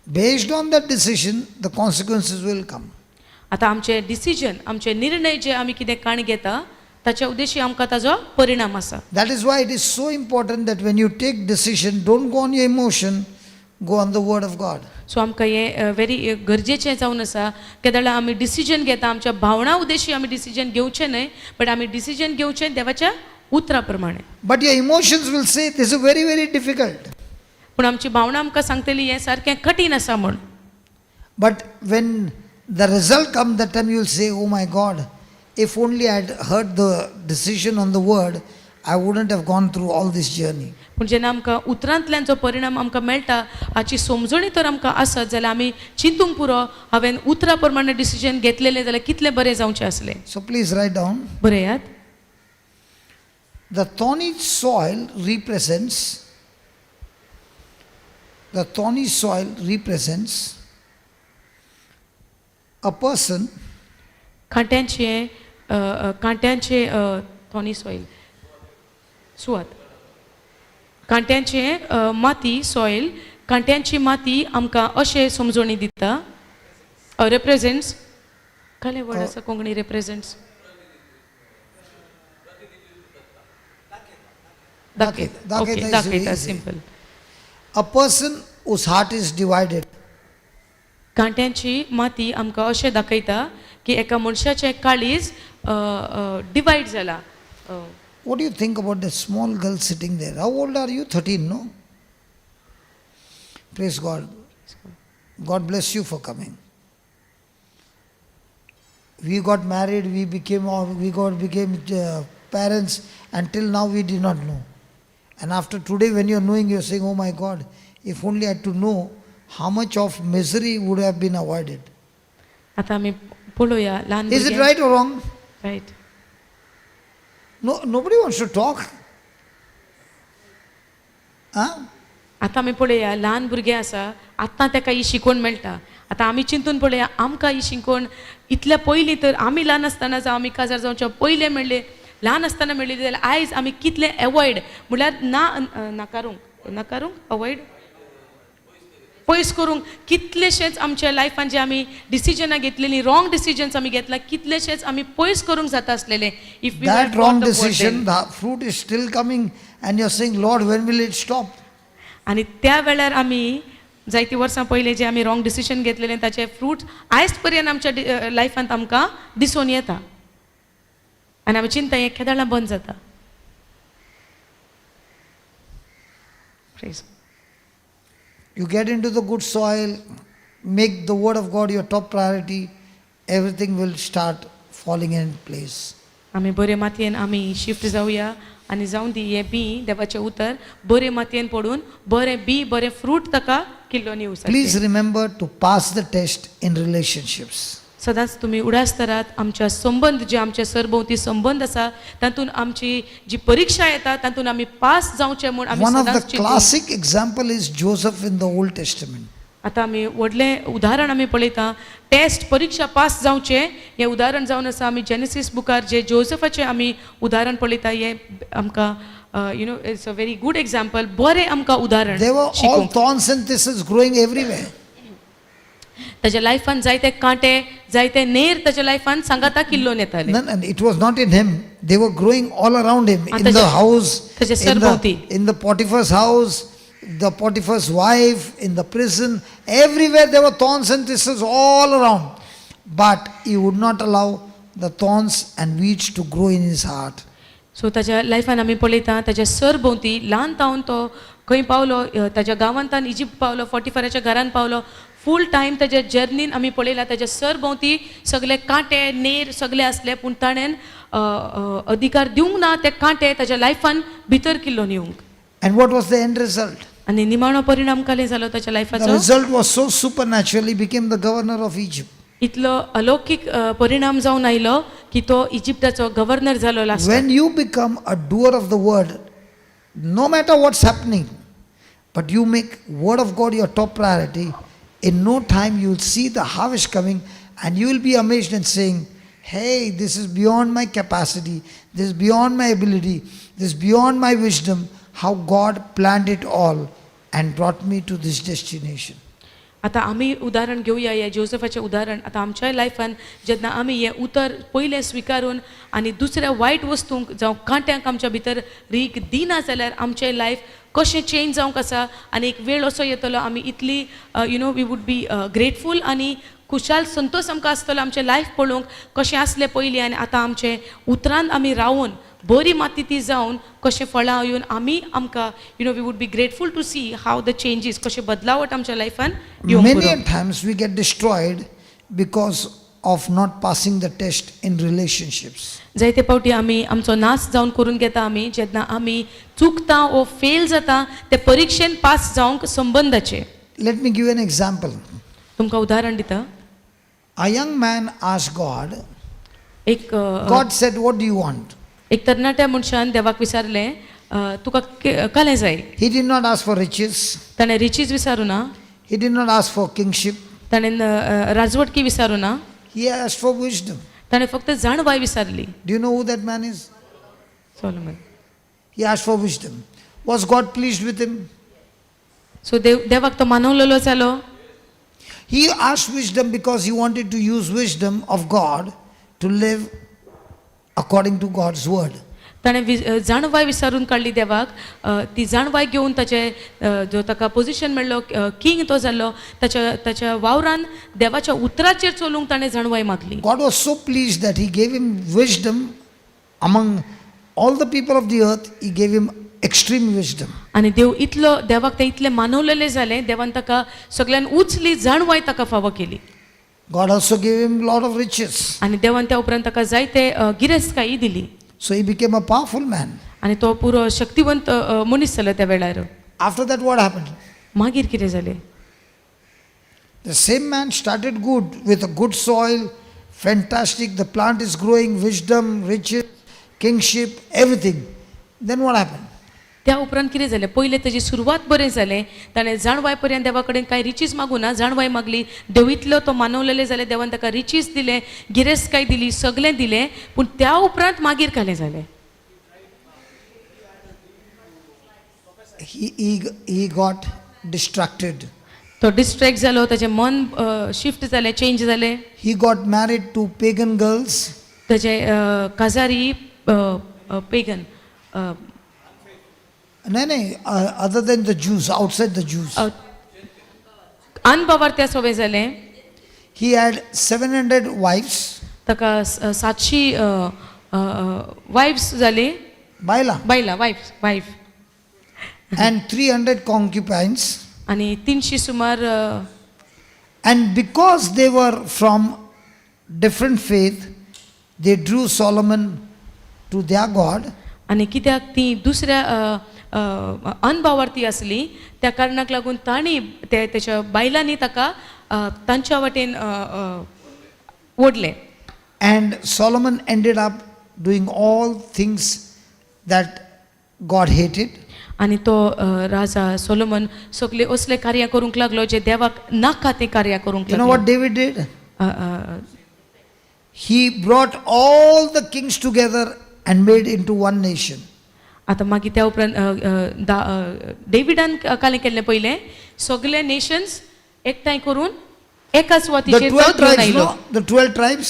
Based on that decision, the consequences will come. आतां आमचे डिसिजन, आमचे निर्णय जे आमी कितें काण घेता ताच्या उद्देशी आमकां ताजो परिणाम आसा. That is why it is so important that when you take decision, don't go on your emotion, go on the word of God. So आमकां हें व्हेरी गरजेचें जावन आसा. केदळा आमी डिसिजन घेता आमच्या भावना उद्देशी आमी डिसिजन घेवचें न्हय, बट आमी डिसिजन घेवचें देवाच्या उतरा प्रमाणे. But your emotions will say this is very, very difficult. पूण आमची भावना आमकां सांगतली हें सारकें कठीण आसा म्हूण. But when the result comes, that time you will say, "Oh my God, if only I had heard the decision on the word, I wouldn't have gone through all this journey." पूण जेन्ना आमकां उतरांतल्यान जो परिणाम आमकां मेळटा हाची समजणी तर आमकां आसत जाल्यार आमी चिंतूंक पुरो, हांवें उतरा प्रमाणे डिसिजन घेतलेलें जाल्यार कितलें बरें जावचें आसलें. So please write down. बरयात. The thorny soil represents the thorny soil represents a person कांट्यांचे अ, अ, कांट्यांचे थॉनी सॉयल सुवात, कांट्यांचे माती सॉयल, कांट्यांची माती आमकां अशें समजणी दिता, रेप्रेजेंट्स, कसलें वर्ड आसा कोंकणी रेप्रेजेंट्स? दाखयता. दाखयता ओके is दाखयता easy. Simple. A person whose heart is divided. कांट्यांची माती आमकां अशें दाखयता की एका मनशाचें काळीज डिवायड जाला. What do you think about that small girl sitting there? How old are you? 13, no? Praise God. God bless you for coming. We got married, we became parents, until now we did not know. And after today, when you're knowing, you're saying, "Oh my God, if only I had to know how much of misery would have been avoided." आतां आमी पळोवया ल्हान. Is it right or wrong? Right. No, nobody wants to talk. Huh? आतां आमी पळोवया ल्हान भुरगें आसा, आतां ताका ही शिकवण मेळटा. आतां आमी चिंतून पळोवया, आमकां ही शिकवण इतल्या पयलीं तर आमी ल्हान आसतना जावं आमी काजार जावच्या पयलें मेळ्ळें, ल्हान आसतना मेळ्ळी जाल्यार आयज आमी कितलें एवॉयड म्हणल्यार ना नाकारूंक, नाकारूंक, अवॉयड, पयस करूंक कितलेशेच आमच्या लायफान जे आमी डिसिजनां घेतलेलीं, रॉंग डिसिजन्स आमी घेतला, कितलेशेच आमी पयस करूंक जाता आसलेले if That wrong decision, the fruit is still coming, and you're saying, "Lord, when will it stop?" आनी त्या वेळार आमी जायतीं वर्सां पयलीं जे आमी रॉंग डिसिजन घेतलेलें ताचे फ्रूट आयज पर्यंत आमच्या लायफांत आमकां दिसून येता आनी आमी चिंता हें केदळां बंद जाता. Praise. You get into the good soil, make the word of God your top priority, everything will start falling in place. आमी बरे मातयेन आमी शिफ्ट जावया आनी जावन दी हें बी देवाचें उतर बरे मातयेन पडून बरें बी बरें फ्रूट ताका किल्लोन येवं. Please remember to pass the test in relationships. सदांच तुमी उडास करात आमच्या संबंद जे आमचे सरभोंवती संबंद आसा तातूंत आमची जी परिक्षा येता तातूंत आमी पास जावचे म्हूण आमी One of the सदांच चिंतून. Classic example is Joseph in the Old Testament. आतां आमी व्हडलें उदाहरण आमी पळयता, टेस्ट परिक्षा पास जावचें हें उदाहरण जावन आसा. आमी जेनेसीस बुकार जे जोजफाचें आमी उदाहरण पळयता, हें आमकां it's a very good example, बरें आमकां उदाहरण There were all शिकोवंक. Thorns and thistles growing everywhere. ताच्या लायफान जायते कांटे जायते नेर ताच्या लायफान सांगाता किल्लोन येताले. No, no, it was not in him. They were growing all around him, Ah, in the house, ताच्या in सरभोंवती. the, in the Potiphar's house, the Potiphar's wife, in the prison. Everywhere there were thorns and thistles all around. But he would not allow the thorns and weeds to grow in his heart. So ताच्या लायफान आमी पळयता ताच्या सरभोंवती ल्हान तावन तो खंय पावलो, ताच्या गांवांतान इजिप्त पावलो, फोर्टिफाराच्या घरान पावलो, फूल टायम ताच्या जर्नीन आमी पळयला ताच्या सरभोंवती सगळे कांटे नेर सगळे आसले, पूण ताणें अधिकार दिवंक ना ते कांटे ताच्या लायफान भितर किल्लोन येवंक. And what was the end result? आनी निमाणो परिणाम काले जालो ताच्या The लायफाचो? Result was so supernatural, he became the governor of Egypt. इतलो अलौकीक परिणाम जावन आयलो की तो इजिप्ताचो गव्हर्नर जालो last. When you become a doer of the word, no matter what's happening, but you make word of God your top priority, in no time you'll see the harvest coming And you will be amazed and saying, hey, this is beyond my capacity, this is beyond my ability, this is beyond my wisdom, how God planned it all and brought me to this destination. आतां आमी उदाहरण घेवया हें जोजफाचें उदाहरण. आतां आमच्याय लायफान जेन्ना आमी हें उतर पयलें स्विकारून आनी दुसऱ्या वायट वस्तूंक जावं कांट्यांक आमच्या भितर रीग दिना जाल्यार आमचें लायफ कशें चेंज जावंक आसा आनी एक वेळ असो येतलो आमी इतली we would be grateful आनी खुशाल संतोश आमकां आसतलो आमचें लायफ पळोवंक कशें आसलें पयलीं आनी आतां आमचें उतरान आमी रावून बरी माती ती जावन कशें फळां येवन आमी आमकां we would be grateful to see how the changes कशें बदलावट आमच्या लायफान येवंक Many पुरो. A times we get destroyed because of not passing the test in relationships. जायते फावटी आमी आमचो नाश जावन करून घेता आमी जेन्ना आमी चुकता वो फेल जाता ते परिक्षेन पास जावंक संबंदाचे. Let me give an example. तुमकां उदाहरण दिता. A young man asked God, एक God said, "What do you want?" एक तरणाट्या मनशान देवाक विचारलें तुका कालें जाय. He did not ask for riches, ताणें रिचीज विचारूं ना. he did not ask for kingship, ताणें राजवटकी विचारूं ना. he asked for wisdom. ताणें फक्त जाणवाय विचारली. Do you know who that man is? Solomon. He asked for wisdom. Was God pleased with him? So देव देवाक तो मानवलेलो जालो. He asked wisdom because he wanted to use wisdom of God to live according to God's word. ताणें जाणवाय विचारून काडली देवाक ती जाणवाय घेवन ताचे जो ताका पोझिशन मेळ्ळो किंग तो जाल्लो ताच्या ताच्या वावरान देवाच्या उतराचेर चलूंक ताणें जाणवाय मागली. God was so pleased that he gave him wisdom among all the people of the earth, he gave him extreme wisdom. आनी देव इतलो देवाक तें इतलें मानवलेलें जालें देवान ताका सगळ्यान उचली जाणवाय ताका फावो केली. God also gave him a lot of riches. आनी देवान त्या उपरांत ताका जायते गिरेस्तकाय दिली. So he became a powerful man. आनी तो पुरो शक्तिवंत मनीस जालो त्या वेळार. After that, what happened? मागीर कितें जालें? The same man started good with a good soil, fantastic, the plant is growing, wisdom, riches, kingship, everything. Then what happened? त्या उपरांत कितें जालें? पयलें ताजी सुरवात बरें जालें ताणें जाणवाय पर्यंत देवा कडेन कांय रिचीज मागूं ना जाणवाय मागली देव इतलो तो मानवलेलें जालें देवान ताका रिचीज दिलें गिरेस्तकाय दिली सगळें दिलें पूण त्या उपरांत मागीर कालें जालें? He got distracted. तो डिस्ट्रेक्ट जालो ताजें मन शिफ्ट जालें चेंज जालें. He got married to pagan girls. ताजें काजारी pagan. No, no, other than the Jews, outside the Jews. अनबाबार त्या सोबें जालें. He had 700 wives. ताका 700 वायफ्स जाली. Baila. बायलां वायफ वायफ. And 300 concubines. आनी 300 सुमार And because they were from different faith, they drew Solomon to their God. आनी कित्याक ती दुसऱ्या अनभावार्थी आसली त्या कारणाक लागून तांणी ते तेच्या बायलांनी ताका तांच्या वाटेन ओडलें. And Solomon ended up doing all things that God hated. आनी तो राजा सोलोमन सगळे असले कार्यां करूंक लागलो जे देवाक नाका ते कार्यां करूंक You know लागलो. what David did? He brought all the kings together and made into one nation. आतां मागीर त्या उपरांत डेविडान कालें केल्लें पयलें सगळे नेशन्स एकठांय करून एका The सुवातीचेर तो 12 घेवन tribes, आयलो. no? The 12 tribes,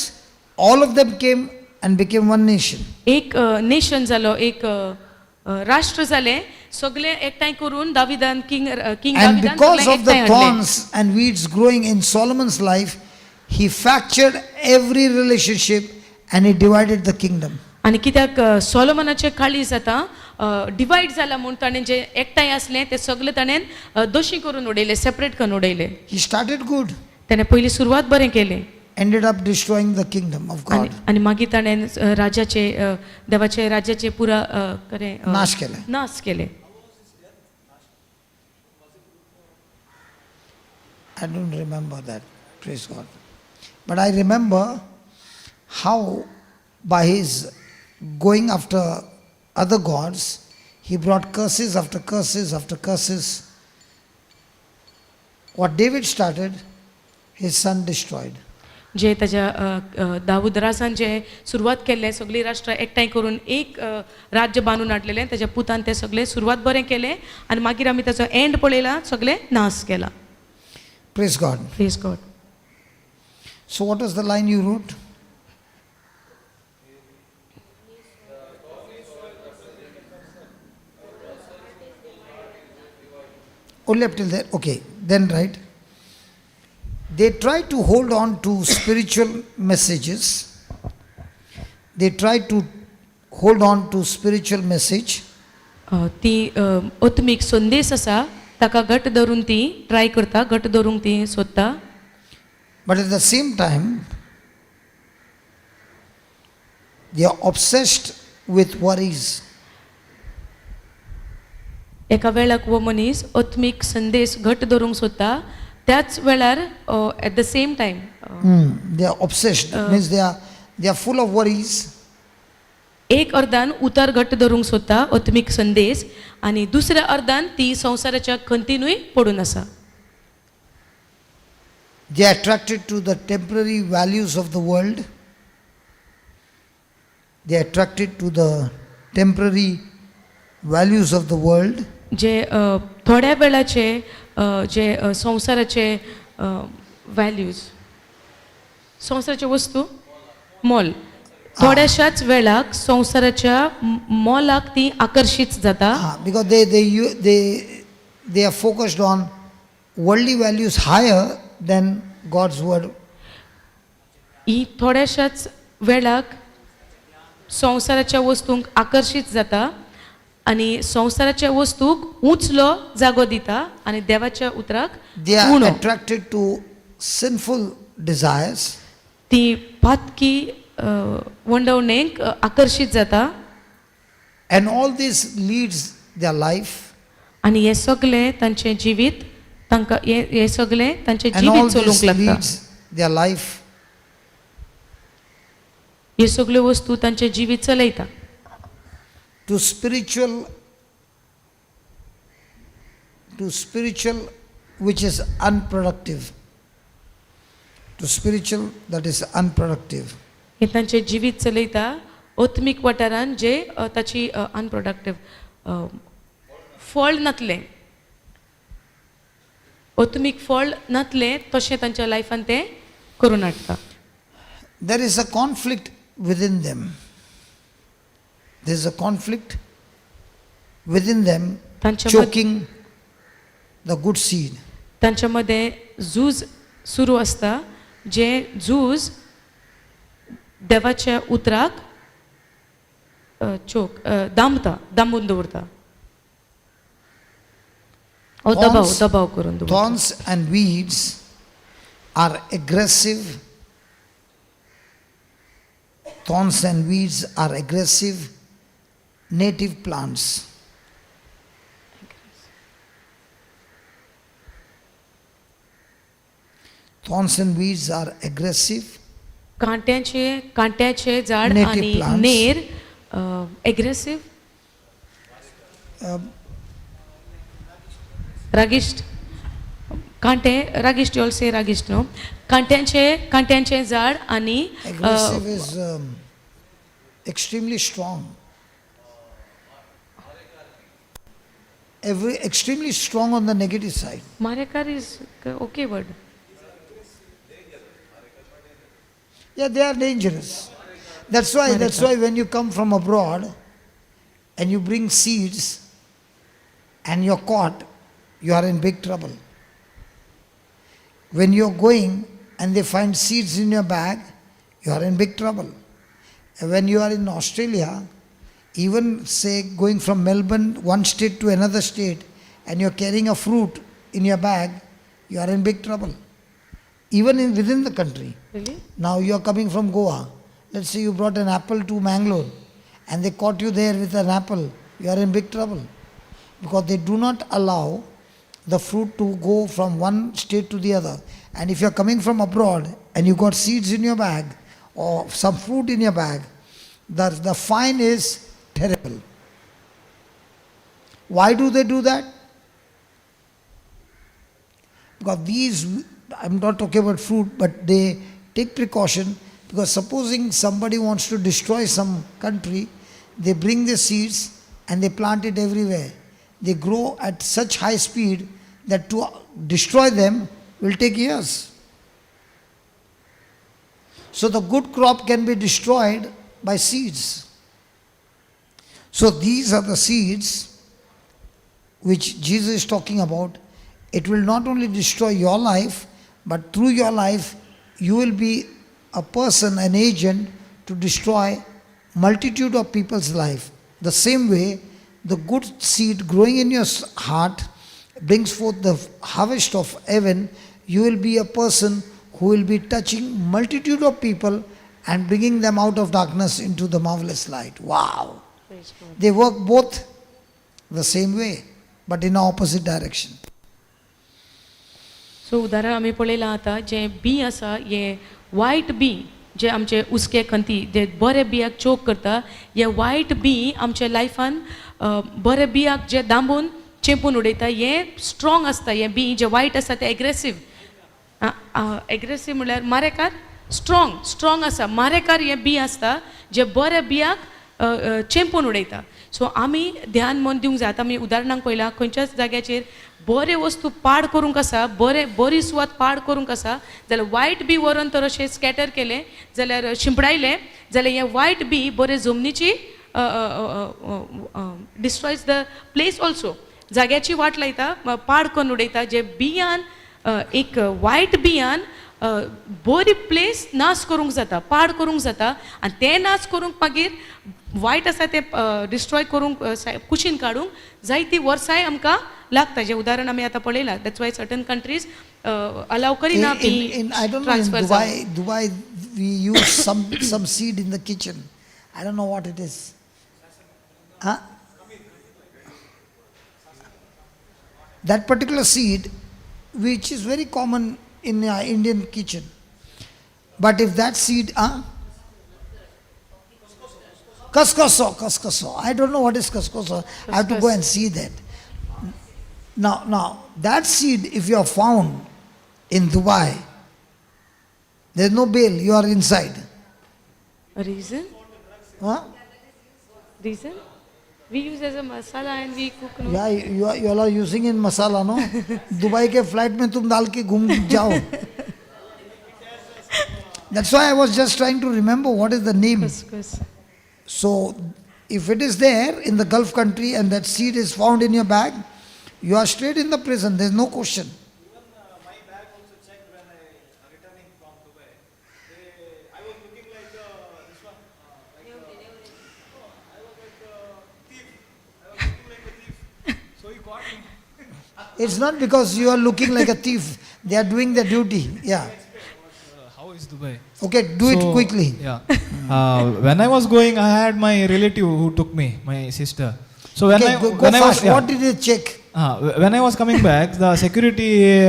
all of them came and became one nation. एक नेशन जालो एक राष्ट्र जालें सगळे एकठांय करून दाविदान किंग किंग And दाविदान because सगळ्यांक of the एकठांय हाडले. thorns and weeds growing in Solomon's life, he fractured every relationship and he divided the kingdom. आनी कित्याक सोलोमनाचें काळीज आतां डिवायड जाला म्हूण ताणें जे एकठांय आसलें तें सगळें ताणें दोशी करून उडयलें सेपरेट करून उडयलें. He started good, ताणें पयलीं सुरवात बरें केलें ended up destroying the kingdom of आनी God. आनी मागीर ताणें राजाचे देवाचे राज्याचे पुरा करें नाश केलें. नाश केलें. I don't remember that, praise God. But I remember how by his going after other gods, he brought curses after curses after curses. What David started, his son destroyed. जे ताज्या दाऊद राजान जे सुरवात केल्लें सगळीं राष्ट्रां एकठांय करून एक राज्य बांदून हाडलेलें ताज्या पुतान तें सगळें सुरवात बरें केलें आनी मागीर आमी ताचो एंड पळयला सगळें नाश केला. Praise God. Praise God. So, what was the line you wrote? Only up till there. Okay, then write. They try to hold on to spiritual messages. They try to hold on to spiritual message. ती आत्मीक संदेश आसा ताका घट धरून ती try करता घट धरूंक ती सोदता. But at the same time, they are obsessed with worries. एका वेळाक हो मनीस आत्मीक संदेश घट धरूंक सोदता त्याच वेळार at the same time They are obsessed, means they are full of worries. एक अर्दान उतर घट्ट धरूंक सोदता आत्मीक संदेश आनी दुसऱ्या अर्दान ती संवसाराच्या खंतीनूय पडून आसा. They are attracted to the temporary values of the world. They are attracted to the temporary values of the world. जे थोड्या वेळाचे जे संवसाराचे व्हॅल्यूज संवसाराचे वस्तू मोल थोड्याशाच वेळाक संवसाराच्या मोलाक ती आकर्शीत जाता. Ah, because they are focused on worldly values higher than God's word. ही थोड्याशाच वेळाक संवसाराच्या वस्तूंक आकर्शीत जाता आनी संवसाराच्या वस्तूक उंचलो जागो दिता आनी देवाच्या उतराक They are उणो. Attracted to sinful desires. ती पातकी वंडवणेक आकर्शीत जाता. And all this leads their life. आनी हें सगळें तांचें जिवीत तांकां हें हें सगळें तांचें And all जिवीत चलूंक this लागता. leads their life ह्यो सगळ्यो वस्तू तांचें जिवीत चलयता to spiritual which is unproductive, to spiritual that is unproductive. हें तांचें जिवीत चलयता आत्मीक वाठारान जे ताची अनप्रोडक्टीव फळ नातलें आत्मीक फळ नातलें तशें तांच्या लायफान तें करून हाडटा. There is a conflict within them. There is a conflict within them, तांच्या मद- choking the good seed. तांच्या मदें झूज सुरू आसता जें झूज देवाच्या उतराक चोक दामता दामून दवरता ओ दबाव दबाव करून दवरता. Thorns and weeds are aggressive. Thorns and weeds are aggressive native plants. Thorns and weeds are aggressive कांट्याचे कांट्याचे झाड native आनी plants. नेर एग्रेसीव रागिश्ट कांटे रागिश्ट you से रागिश्ट न्हू कांट्यांचे कांट्यांचे झाड आनी Aggressive is extremely strong. Every extremely strong on the negative side. मारेकार is okay word. Yeah, they are dangerous. That's why when you come from abroad and you bring seeds and you're caught, you are in big trouble. When you're going and they find seeds in your bag, you are in big trouble. And when you are in Australia, even say going from Melbourne, one state to another state, and you're carrying a fruit in your bag, you are in big trouble. Even within the country. Really? Now you are coming from Goa. Let's say you brought an apple to Mangalore and they caught you there with an apple. You are in big trouble because they do not allow the fruit to go from one state to the other. And if you are coming from abroad and you got seeds in your bag or some fruit in your bag, the fine is terrible. Why do they do that? Because these, I'm not talking about fruit, but they Take precaution, because supposing somebody wants to destroy some country, they bring the seeds and they plant it everywhere. They grow at such high speed that to destroy them will take years. So the good crop can be destroyed by seeds. So these are the seeds which Jesus is talking about. It will not only destroy your life, but through your life you will be a person, an agent to destroy multitude of people's life. The same way, the good seed growing in your heart brings forth the harvest of heaven. You will be a person who will be touching multitude of people and bringing them out of darkness into the marvelous light. Wow! They work both the same way, but in opposite direction. So उदाहरण आमी पळयलां आतां जें बी आसा हें वायट B J आमचे उसके खंती जे बरे बियाक चोक करता हे वायट बी आमच्या लायफान बरे बियाक जे दांबून चेंपून उडयता हें स्ट्रॉंग आसता. हें बी जें वायट आसा तें एग्रेसीव एग्रेसीव म्हणल्यार मारेकार स्ट्रॉंग स्ट्रॉंग आसा. मारेकार हें बी आसता जे बऱ्या बियाक चेंपून उडयता. सो आमी ध्यान मन दिवंक जाय. आतां आमी उदाहरणाक पळयलां खंयच्याच जाग्याचेर बरें वस्तू पाड करूंक आसा, बरें बरी सुवात पाड करूंक आसा जाल्यार वायट बी व्हरोन तर अशें स्कॅटर केलें जाल्यार शिंपडायलें जाल्यार हें वायट बी बरें जमनीची डिस्ट्रॉयज the place also, जाग्याची वाट लायता, पाड करून उडयता. जे बियान एक वायट बियान बरी प्लेस नाश करूंक जाता, पाड करूंक जाता आनी तें नाश करूंक मागीर वायट आसा तें डिस्ट्रॉय करूंक कुशीन काडूंक जायतीं वर्सांय आमकां लागता. जें उदाहरण आमी आतां पळयलां. That's why certain countries allow करिना In I don't know, in transfer. Dubai we use some seed in the kitchen. I don't know what it is. Huh? That particular seed, which is very common in Indian kitchen. But if that seed, huh? Kaskaso, kaskaso. I don't know what is kaskaso. I have to go and see that. Now, that seed, if you are found in Dubai, there is no bail, you are inside. Reason? Huh? Reason? We use as a masala and we cook, no? Yeah, you all are using in masala, no? Dubai K flight में तुम डाल K घूम जाओ. That's why I was just trying to remember what is the name. Couscous. So, if it is there in the Gulf country and that seed is found in your bag, you are straight in the prison. There is no question. Even my bag also checked when I returning from Dubai. I was looking like this one, like no, I was like a thief. I was looking like a thief. So he caught me. It's not because you are looking like a thief. They are doing their duty. Yeah. How is Dubai? Okay, do it So, quickly. Yeah. When I was going, I had my relative who took me, my sister. So when Okay, I go when I was fast. yeah. What did they check? When I was coming back, the security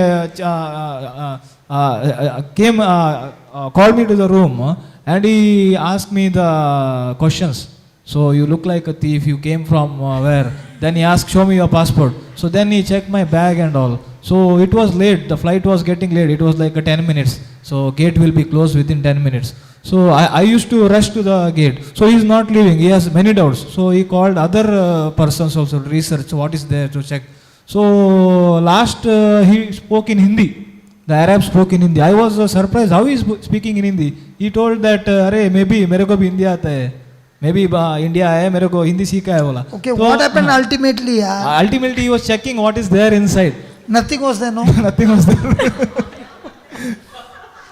came, called me to the room, and he asked me the questions. So you look like a thief. You came from where? Then he asked, show me your passport. So then he checked my bag and all. So it was late. The flight was getting late. It was like a 10 minutes. So gate will be closed within 10 minutes. So I used to rush to the gate. So he is not leaving. He has many doubts. So he called other persons also to research what is there to check. So last he spoke in Hindi. The Arab spoke in Hindi. I was surprised how he is speaking in Hindi. He told that, "Arey, maybe mere ko bhi Hindi aata hai. Maybe India hai, mere ko Hindi seekha hai bola." Okay, So, what happened ultimately? Ultimately, he was checking what is there inside. Nothing was there, no? Nothing was there.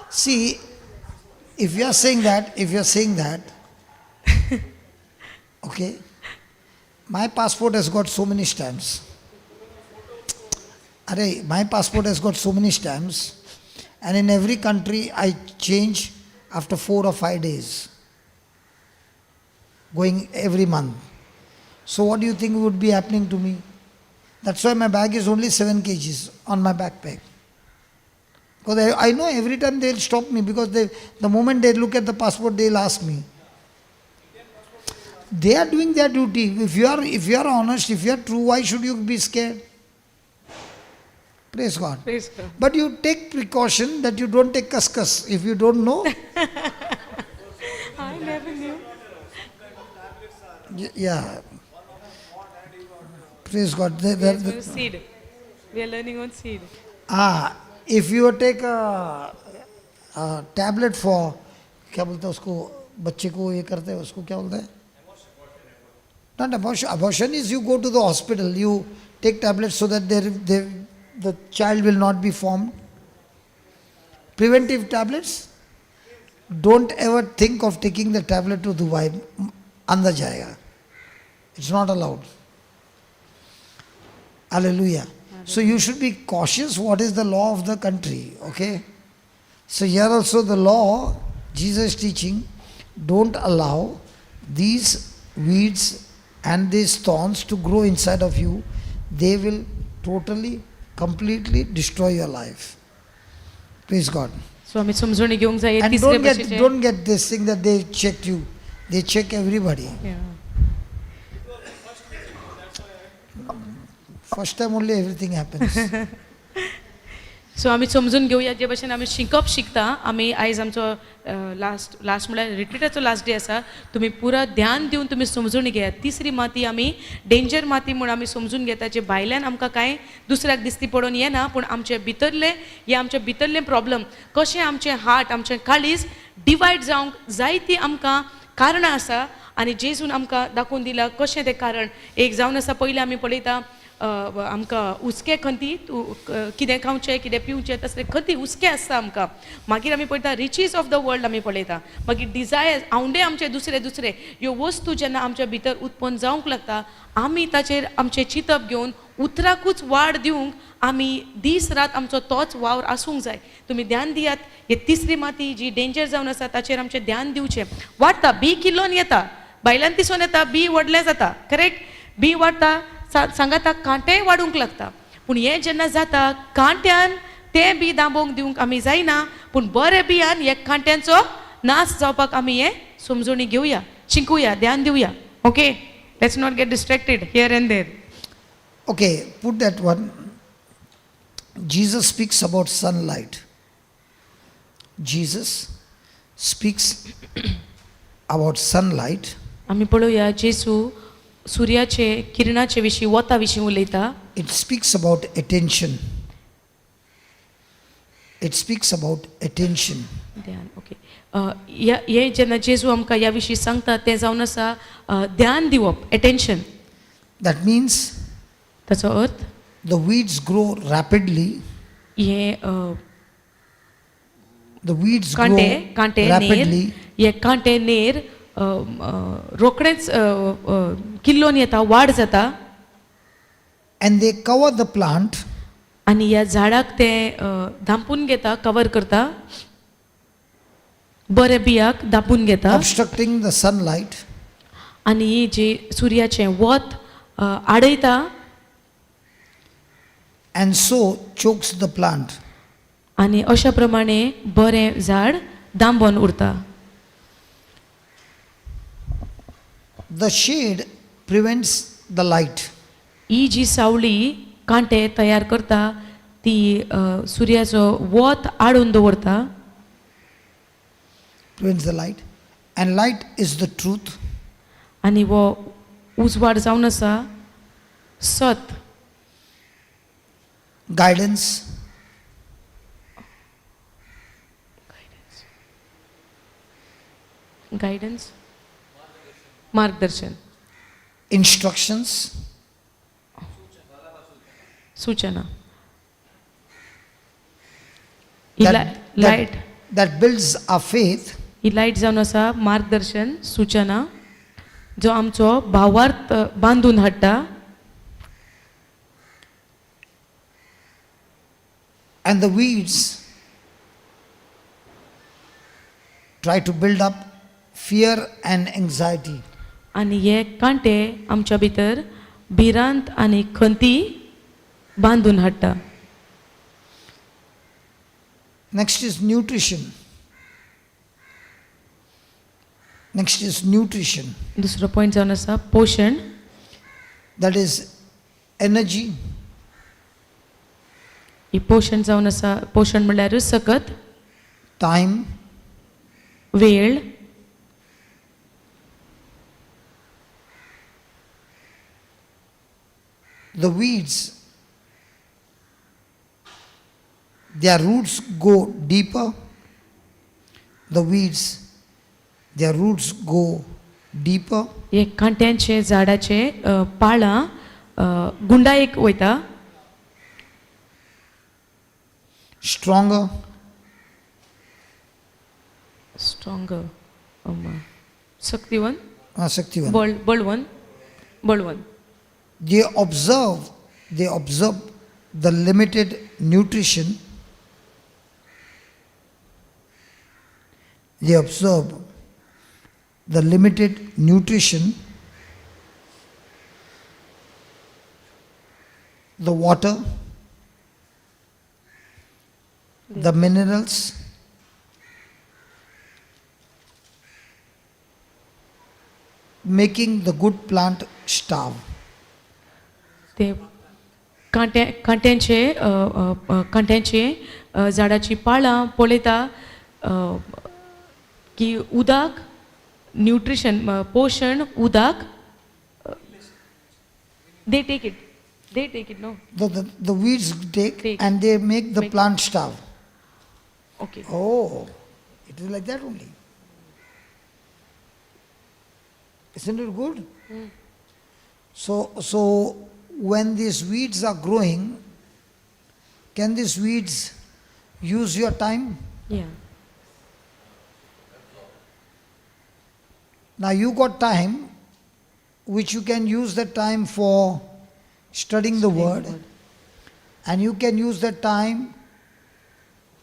See, if you are saying that, if you are saying that, okay, my passport has got so many stamps. Arey, my passport has got so many stamps, and in every country I change after 4 or 5 days, going every month. So what do you think would be happening to me? That's why my bag is only 7 kgs on my backpack. Because I know every time they'll stop me, because the moment they look at the passport, they'll ask me. They are doing their duty. If you are honest, if you are true, why should you be scared? Praise God. Praise God. But you take precaution that you don't take kaskas. If you don't know, I never knew. Yeah. Praise God. Seed. We are learning on seed. Ah, if you take a tablet for, क्या बोलते हैं उसको, बच्चे को ये करते हैं उसको क्या बोलते हैं? Not abortion. Abortion is you go to the hospital, you take tablets so that the child will not be formed. Preventive tablets. Don't ever think of taking the tablet to Dubai. अंदर जाएगा. It's not allowed. Hallelujah. So you should be cautious what is the law of the country, okay? So here also the law, Jesus is teaching, don't allow these weeds and these thorns to grow inside of you. They will totally, completely destroy your life. Praise God. So आमी समजून घेवंक जाय And तिसरे don't get, भशेचे. Don't get this thing that they checked you. They check everybody. Yeah. First time only everything happens. So आमी समजून घेवया जे भशेन आमी शिकप शिकता. आमी आयज आमचो लास्ट लास्ट म्हळ्यार रिट्रिटाचो लास्ट डे आसा. तुमी पुरा ध्यान दिवन तुमी समजून घेयात. तिसरी माती आमी डेंजर माती म्हूण आमी समजून घेता, जे भायल्यान आमकां कांय दुसऱ्याक दिसती पडून येना, पूण आमचे भितरले हे आमचे भितरले प्रॉब्लम कशें आमचें हार्ट आमचें काळीज डिवायड जावंक जायतीं आमकां कारणां आसा. आनी जेजून आमकां दाखोवन दिलां कशें तें कारण एक जावन आसा. पयलीं आमी पळयता आमकां हुस्के खंती, तूं कितें खावचें कितें पिवचें तसले खंती हुस्के आसता आमकां. मागीर आमी पळयता रिचीज ऑफ the world आमी पळयता. मागीर डिजायर आवंडे आमचे दुसरे दुसरे ह्यो वस्तू जेन्ना आमच्या भितर उत्पन्न जावंक लागता, आमी ताचेर आमचें चिंतप घेवन उतराकूच वाड दिवंक आमी दीस रात आमचो तोच वावर आसूंक जाय. तुमी ध्यान दियात, ही तिसरी माती जी डेंजर जावन आसा ताचेर आमचें ध्यान दिवचें. वाडटा बी किल्लोन येता, बायलान दिसून येता बी व्हडलें जाता, करेक्ट? बी वाडटा सांगाता कांटेय वाडूंक लागता. पूण हें जेन्ना जाता कांट्यान तें बी दांबोवंक दिवंक आमी जायना, पूण बरें बियान हे कांट्यांचो नाश जावपाक आमी हें समजणी घेवया, शिकूया, ध्यान दिवया. Okay, let's not get distracted here and there. Okay, put that one. Jesus speaks about sunlight. Jesus speaks about sunlight. आमी पळोवया जेजू सुर्याचे किरणाचे विशीं वता विशीं उलयता. It speaks about attention. It speaks about attention. ध्यान. ओके, हें जेन्ना जेजू आमकां ह्या विशीं सांगता तें जावन आसा ध्यान दिवप, attention. That means ताचो अर्थ the weeds grow rapidly. हे The weeds कांटे grow कांटे नेर rapidly. हे कांटे नेर अ, अ, रोखडेच अ, अ, किल्लोन येता, वाड जाता. And they cover the plant. आनी ह्या झाडाक ते धांपून घेता, कवर करता, बऱ्या बियाक धांपून घेता, obstructing the sunlight. आनी ही जी सुर्याचें वत आडयता. And so chokes the plant. आनी अशा प्रमाणे बरें झाड दांबोन उरता. The shade prevents the light. ही जी सावळी कांटे तयार करता ती सुर्याचो वत आडून दवरता. Prevents the light. And light is the truth. आनी हो उजवाड जावन आसा सत. Guidance. गायडन्स, मार्गदर्शन. Instructions. सूचना ही light that builds our faith. He light जावन आसा मार्गदर्शन, सूचना, जो आमचो भावार्थ बांदून हाडटा. And the weeds try to build up fear and anxiety. आनी हे कांटे आमच्या भितर भिरांत आनी खंती बांदून हाडटा. Next is nutrition. Next is nutrition. दुसरो पॉयंट जावन आसा पोशण. That is energy, ही पोशण जावन आसा पोशण म्हणल्यार सकत time, वेळ the weeds, their roots go deeper. The weeds, their roots go deeper. हे कांट्यांचे झाडाचे अ, पाळां अ, गुंडायेक वयता stronger, स्ट्रॉंग सक्तिवन Shaktivan. बळ बळवन बळवन They observe, they observe the limited nutrition. They observe the limited nutrition, the water, the minerals, making the good plant starve. ते कांट्या कांट्यांचे अ, अ, अ, कांट्यांचे अ, झाडाची पाळां पळयता अ, की उदक न्युट्रिशन पोशण उदक they take it they take it no The weeds take, Take. and they make the Make- plant starve. Okay Oh, it is like that only. Isn't it good? So when these weeds are growing, can these weeds use your time? Yeah Now you got time, which you can use that time for studying the word, and you can use that time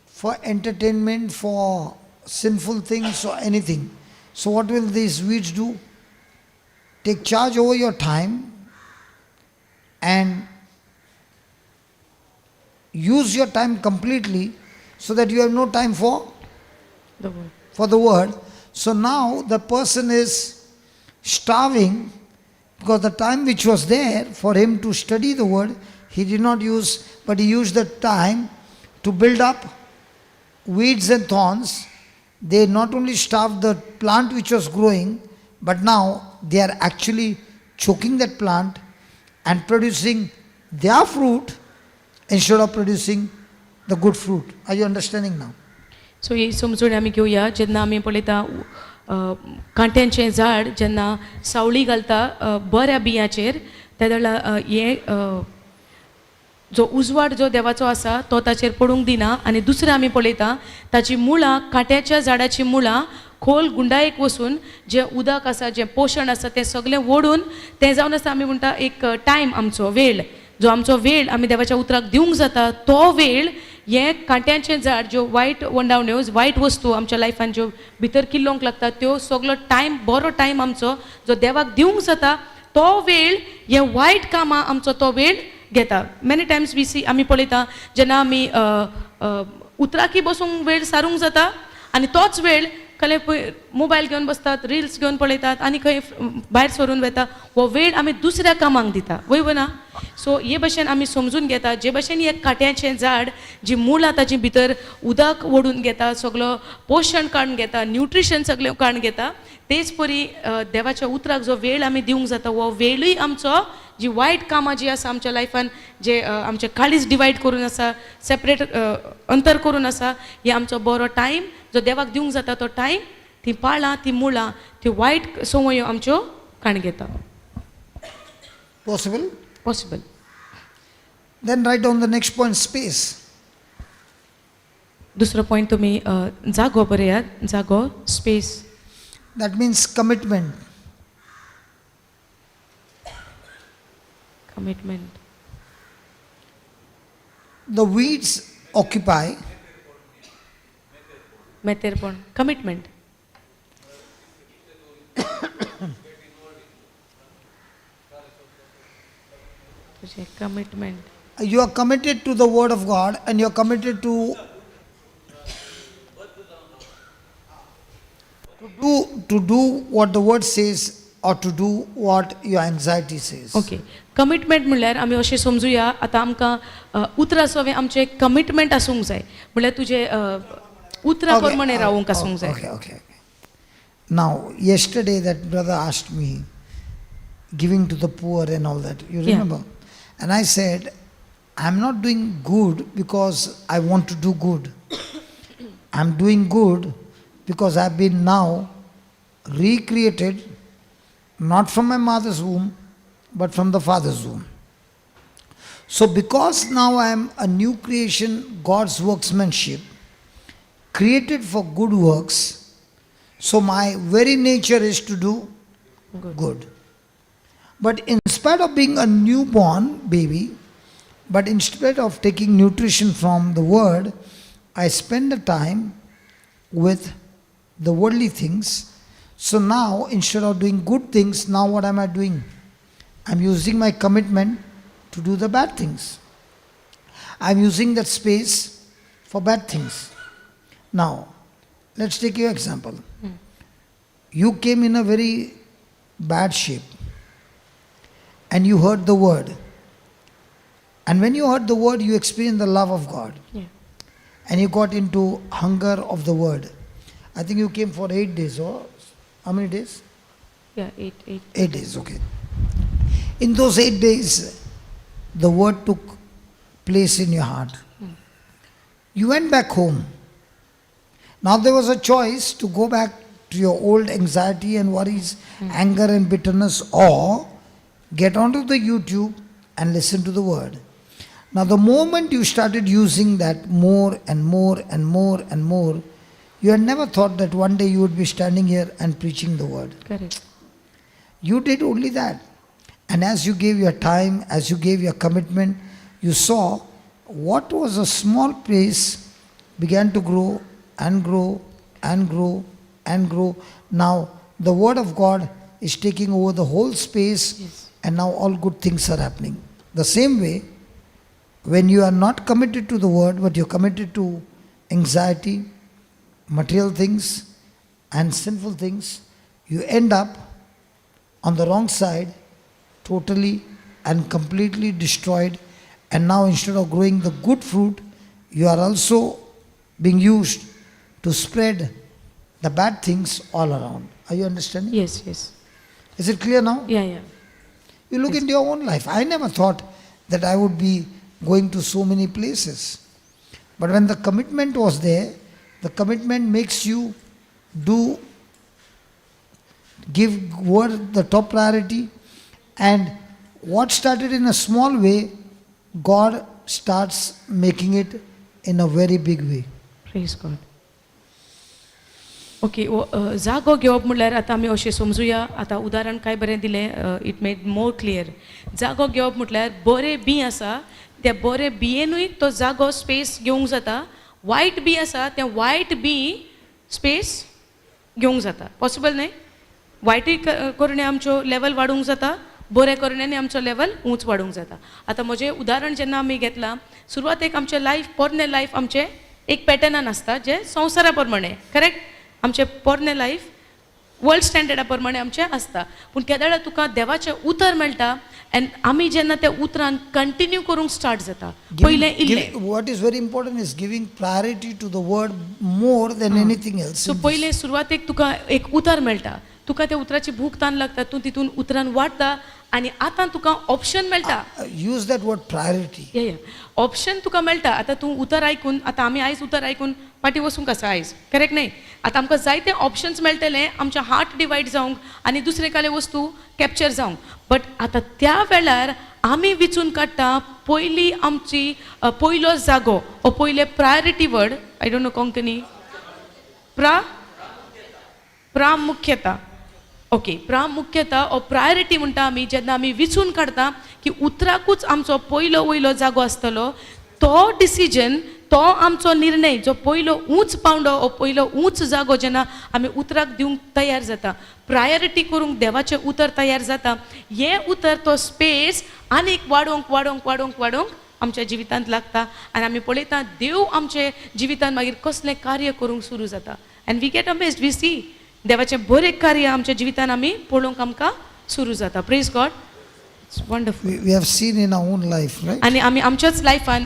for entertainment, for sinful things or anything. So what will these weeds do? Take charge over your time and use your time completely so that you have no time for the word for the word. So now the person is starving because the time which was there for him to study the word, he did not use, but he used the time to build up weeds and thorns. They not only starved the plant which was growing, but now they are actually choking that plant and producing their fruit instead of producing the good fruit. Are you understanding now? So ही समजून आमी घेवया जेन्ना आमी पळयता अ, कांट्यांचें झाड जेन्ना सावळी घालता अ, बऱ्या बियांचेर त्या वेळार अ, हें अ, जो उजवाड जो देवाचो आसा तो ताचेर पडूंक दिना आनी दुसरें आमी पळयता ताची मुळां कांट्याच्या झाडाची मुळां खोल गुंडायेक वचून जें उदक आसा जें पोशण आसा तें सगळें ओडून तें जावन आसा आमी म्हणटा एक टायम आमचो वेळ जो आमचो वेळ आमी देवाच्या उतराक दिवंक जाता तो वेळ हें कांट्यांचें झाड ज्यो वायट वंडावण्यो वायट वस्तू आमच्या लायफान ज्यो भितर किल्लोवंक लागता त्यो सगलो टायम बरो टायम आमचो जो देवाक दिवंक जाता तो वेळ हे वायट कामां आमचो तो वेळ घेता मॅनी टायम्स we C आमी पळयता जेन्ना आमी अ, अ, उतराकी बसूंक वेळ सारूंक जाता आनी तोच वेळ कले पळय मोबायल घेवन बसतात रिल्स घेवन पळयतात आनी खंय भायर सरून वता हो वेळ आमी दुसऱ्या कामांक दिता वय ना सो हे भशेन आमी समजून घेता जे भशेन हे काट्याचें झाड जी मुळां ताजी भितर उदक ओडून घेता सगलो पोशण काडून घेता न्युट्रिशन सगळें काडून घेता तेच परी अ, देवाच्या उतराक जो वेळ आमी दिवंक जाता हो वेळूय आमचो जी वायट कामां जी आसा आमच्या लायफान जे अ, आमचें काळीज डिवायड करून आसा सेपरेट अंतर करून आसा हे आमचो बरो टायम जो देवाक दिवंक जाता तो टायम ती पाळां ती मुळां त्यो वायट संवयो आमच्यो काण घेता Possible? Possible Then write down the next point space. दुसरो पॉयंट तुमी अ, जागो बरयात जागो space That means commitment. Commitment The weeds occupy मेतेरपण commitment तुजें commitment you are committed to the word of God and you are committed to do what the word says or to do what your anxiety says? Okay, commitment म्हणल्यार आमी अशें समजुया, आतां आमकां उतरां सवें आमचें commitment आसूंक जाय, म्हणल्यार तुजें उतरां प्रमाणे रावूंक आसूंक जाय. Okay. Now, yesterday that brother asked me, giving to the poor and all that. You Yeah. remember? And I said, I'm not doing good because I want to do good. I'm doing good because I've been now recreated, not from my mother's womb, but from the Father's womb. So, because now I am a new creation, God's workmanship, created for good works, so my very nature is to do Good. Good. But in spite of being a newborn baby, but instead of taking nutrition from the word, I spend the time with the worldly things. So now, instead of doing good things, now what am I doing? I'm using my commitment to do the bad things. I'm using that space for bad things. Now, let's take your example. You came in a very bad shape and you heard the word. And when you heard the word, you experienced the love of God and you got into hunger of the word. I think you came for 8 days or how many days? Yeah, 8, 8. 8 days, okay. In those 8 days, the word took place in your heart. You went back home. Now there was a choice to go back to your old anxiety and worries, anger and bitterness, or get onto the YouTube and listen to the word. Now, the moment you started using that more and more and more and more, you had never thought that one day you would be standing here and preaching the word. Correct. You did only that. And as you gave your time, as you gave your commitment, you saw what was a small place began to grow and grow and grow and grow. Now the Word of God is taking over the whole space, and now all good things are happening. The same way, when you are not committed to the Word, but you're committed to anxiety, material things, and sinful things, you end up on the wrong side, totally and completely destroyed. And now, instead of growing the good fruit, you are also being used to spread the bad things all around. Are you understanding? Yes. Is it clear now? Yeah. You look into your own life. I never thought that I would be going to so many places. But when the commitment was there, the commitment makes you do, give word the top priority. And what started in a small way, God starts making it in a very big way. Praise God. Okay, जागो घेवप म्हणल्यार आतां आमी अशें समजुया, आतां उदाहरण काय बरें दिलें, it made more clear. जागो घेवप म्हटल्यार बरें बीं आसा, त्या बरें बियेनूय तो जागो स्पेस घेवंक जाता. वायट बी आसा, तें वायट बी स्पेस घेवंक जाता. पॉसिबल न्हय? वायटूय करणे आमच्यो लेवल वाडोवंक जाता, बरें करण्यांनी आमचो लेवल उंच वाडोवंक जाता. आतां म्हजें उदाहरण जेन्ना आमी घेतलां, सुरवातेक आमचें लायफ, पोरणें लायफ आमचें एक पॅटर्नान आसता, जें संवसारा प्रमाणें, करेक्ट? आमचें पोरणें लायफ वर्ल्ड स्टँडर्डा प्रमाणें आमचें आसता. पूण केदाळा तुका देवाचें उतर मेळटा एंड आमी जेन्ना त्या उतरान कंटिन्यू करूंक स्टार्ट जाता, पयलें इल्लें. What is very important is giving priority to the word more than anything else. So पयलें सुरवातेक तुका एक उतर मेळटा, तुका त्या उतराची भूक तान लागता, तूं तितून उतरान वाडटा आनी आतां तुका ऑप्शन मेळटा. Use that word priority. या, ऑप्शन तुका मेळटा. आतां तूं उतर आयकून, आतां आमी आयज उतर आयकून फाटीं वचूंक आसा आयज, करेक्ट न्हय? आतां आमकां जायते ऑप्शन्स मेळटले आमच्या हार्ट डिवायड जावंक आनी दुसरे काले वस्तू कॅप्चर जावंक. बट आतां त्या वेळार आमी विचून काडटा पयली आमची पयलो जागो ओ पयले priority word. I don't know Konkani. प्रामुख्यता. ओके, प्रामुख्यता ओ प्रायोरिटी म्हणटा आमी. जेन्ना आमी विचून काडटा की उतराकूच आमचो पयलो वयलो जागो आसतलो, तो डिसिजन, तो आमचो निर्णय जो पयलो ऊंच पावंडो ओ पयलो ऊंच जागो जेन्ना आमी उतराक दिवंक तयार जाता, प्रायोरिटी करूंक देवाचें उतर तयार जाता, हें उतर तो स्पेस आनीक वाडोवंक वाडोवंक वाडोवंक वाडोवंक आमच्या जिवितांत लागता आनी आमी पळयता देव आमचे जिवितांत मागीर कसलें कार्य करूंक सुरू जाता. And we get amazed, we see. देवाचें बरें कार्य आमच्या जिवितान आमी पळोवंक आमकां सुरू जाता. Praise God. It's wonderful. We have seen in our own life, right? आनी आमी आमच्याच लायफान,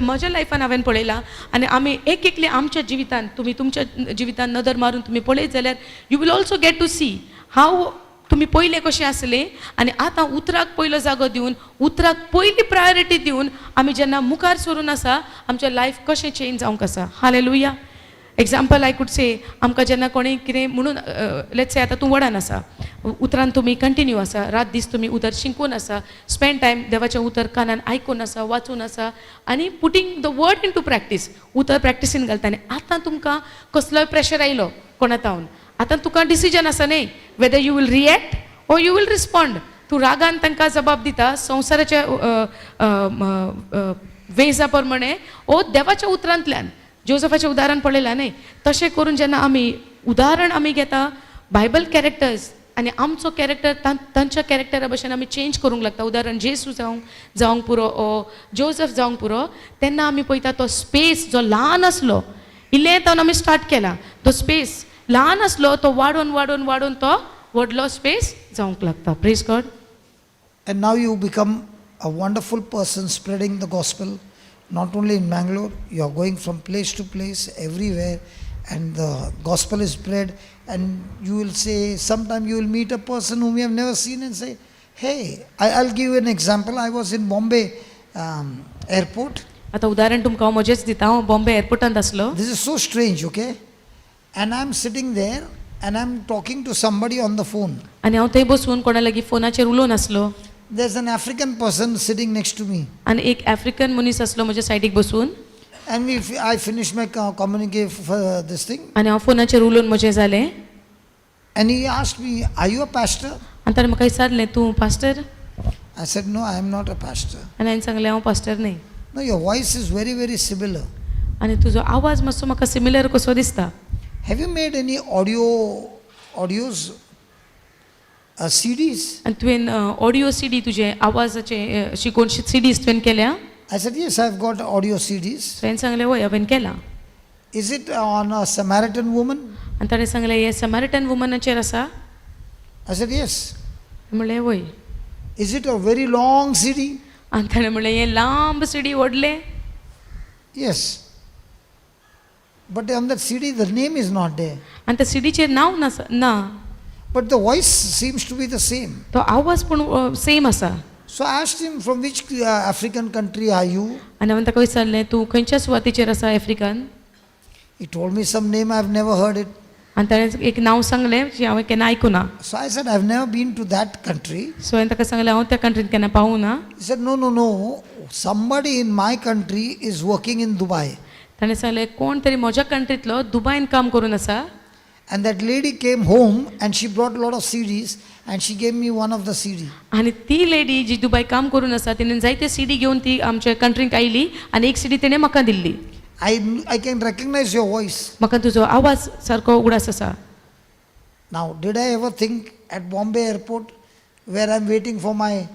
म्हज्या लायफान हांवें पळयलां आनी आमी एक एकले आमच्या जिवितान, तुमी तुमच्या जिवितान नदर मारून तुमी पळयत जाल्यार you will also get to see how तुमी पयले कशें आसले आनी आतां उतराक पयलो जागो दिवन, उतराक पयली प्रायोरिटी दिवन आमी जेन्ना मुखार सरून आसा, आमचें लायफ कशें चेंज जावंक आसा. Hallelujah. Example I could say, आमकां जेन्ना कोणें कितें म्हणून, let's say आतां तूं वडान आसा, उतरान तुमी कंटिन्यू आसा, रात दीस तुमी उतर शिकून आसा, स्पेंड टायम देवाचें उतर कानान आयकून आसा, वाचून आसा आनी putting the word into practice, उतर प्रॅक्टिसीन घालता आनी आतां तुमकां कसलोय प्रेशर आयलो कोणा तावन, आतां तुका डिसिजन आसा न्ही, whether you will react or you will respond. तूं रागान तांकां जबाब दिता संवसाराच्या वेजा प्रमाणे ओ देवाच्या उतरांतल्यान. जोजफाचें उदाहरण पळयलां न्ही, तशें करून जेन्ना आमी उदाहरण आमी घेता बायबल कॅरेक्टर्स आनी आमचो कॅरेक्टर तांच्या कॅरेक्टरा भशेन आमी चेंज करूंक लागता. उदाहरण जेसू जावंक पुरो ओ जोजफ जावंक पुरो, तेन्ना आमी पळयता तो स्पेस जो ल्हान आसलो, इल्लें तावन आमी स्टार्ट केला, तो स्पेस ल्हान आसलो तो वाडोवन वाडोवन वाडोवन तो व्हडलो स्पेस जावंक लागता. Praise God. And now you become a wonderful person spreading the gospel, not only in Mangalore, you are going from place to place, everywhere, and the gospel is spread. And you will say, sometime you will meet a person whom you have never seen and say, "Hey," I'll give you an example. I was in Bombay airport. आतां उदाहरण तुमकां हांव म्हजेंच दिता. हांव बॉम्बे एअरपोर्टांत आसलो. This is so strange, okay? And I'm sitting there and I'm talking to somebody on the phone. आनी हांव थंय बसून कोणा लागीं फोनाचेर उलोवन आसलो. There's an African person sitting next to me. आनी एक आफ्रिकन मनीस आसलो म्हज्या सायडीक बसून. And I finished my communique for this thing. आनी हांव फोनाचेर उलोवन म्हजें जालें. And he asked me, "Are you a pastor?" आनी ताणें म्हाका विचारलें, तूं pastor? I said, "No, I am not a pastor." आनी हांवें सांगलें, हांव पास्टर न्ही. "No, your voice is very, very similar." आनी तुजो आवाज मातसो म्हाका सिमिलर कसो दिसता. "Have you made any audios, CDs?" आनी तुवें ऑडियो सीडी तुजे आवाजाचे शिकोवन सिडीज तुवें केल्या? I said, "Yes, I've got audio CDs." तुवें सांगलें, वय, हांवें केलां. "Is it on a Samaritan woman?" आनी ताणें सांगलें, हें समारिटन वुमनाचेर आसा? I said, "Yes." म्हणलें, वय. "Is it a very long CD?" आनी ताणें म्हणलें, हें लांब सीडी, व्हडलें? "Yes." But on that CD, the name is not there. आनी त्या सिडीचेर नांव ना. But the voice seems to be the same. तो आवाज पूण सेम आसा. So I asked him, "From which African country are you?" आनी हांवें ताका विचारलें, तूं खंयच्या सुवातेचेर आसा African? He told me some name, I've never heard it. आनी ताणें एक नांव सांगलें जें हांवें केन्ना आयकूना. So I said, "I've never been to that country." So हांवें ताका सांगलें, हांव त्या कंट्रीन केन्ना पावूं ना. He said, "No, no, no. Somebody in my country is working in Dubai." ताणें सांगलें, कोण तरी म्हज्या कंट्रींतलो दुबायन काम करून आसा. And that lady came home and she brought a lot of CDs and she gave me one of the CD. आनी ती लेडी जी दुबाय काम करून आसा, तिणें जायते सीडी घेवन ती आमच्या कंट्रीक आयली आनी एक सीडी तिणें म्हाका दिल्ली. I can recognize your voice. म्हाका तुजो आवाज सारको उगडास आसा. Now, did I ever think at Bombay airport, where I'm waiting for my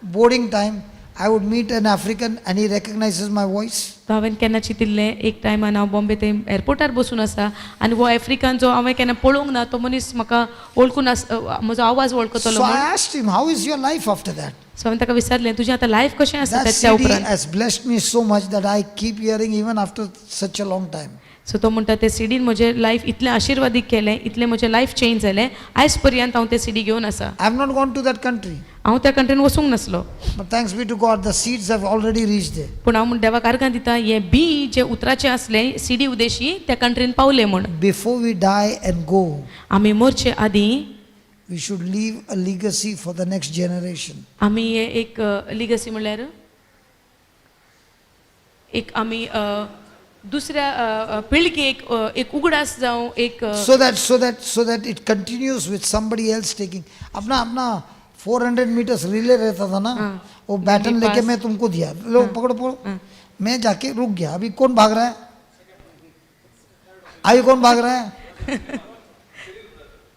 boarding time, I would meet an African and he recognizes my voice? तो हांवें केन्ना चिंतिल्लें, एक टायमान हांव बॉम्बे थंय एअरपोर्टार बसून आसा आनी हो आफ्रिकन जो हांवें केन्ना पळोवंक ना, तो मनीस म्हाका वळखून आस, म्हजो आवाज वळखतलो So I म्हूण. Asked him, "How is your life after that?" So हांवें ताका विचारलें, तुजें आतां लायफ कशें आसा That त्या CD उपरांत? Has blessed me so much that I keep hearing even after such a long time. So तो म्हणटा, ते सिडीन म्हजें लायफ इतलें आशिर्वादीक केलें, इतलें म्हजें लायफ चेंज जालें, आयज पर्यंत हांव ते सिडी घेवन आसा. I have not gone to that country, हांव त्या कंट्रीन वचूंक नासलो. But thanks be to God, the seeds have already reached there. पूण हांव म्हण देवाक आर्गां दिता, हें बी जें उतराचें आसलें सिडी उदेशी त्या कंट्रीन पावलें म्हूण. Before we die and go, आमी मरचे आदीं we should leave a legacy for the next generation. आमी हे एक लिगसी म्हणल्यार एक आमी दुसऱ्या पिळगेक एक उगडास जावं एक So that it continues with somebody else taking. अपना अपना 400 meters relay रहता था ना, हाँ। वो बैटन मेरे लेके पास- मैं तुमको दिया, लो पकड़ो पकड़ो। हाँ। मैं जाके रुक गया। अभी कौन भाग रहा है? आई कौन भाग रहा है?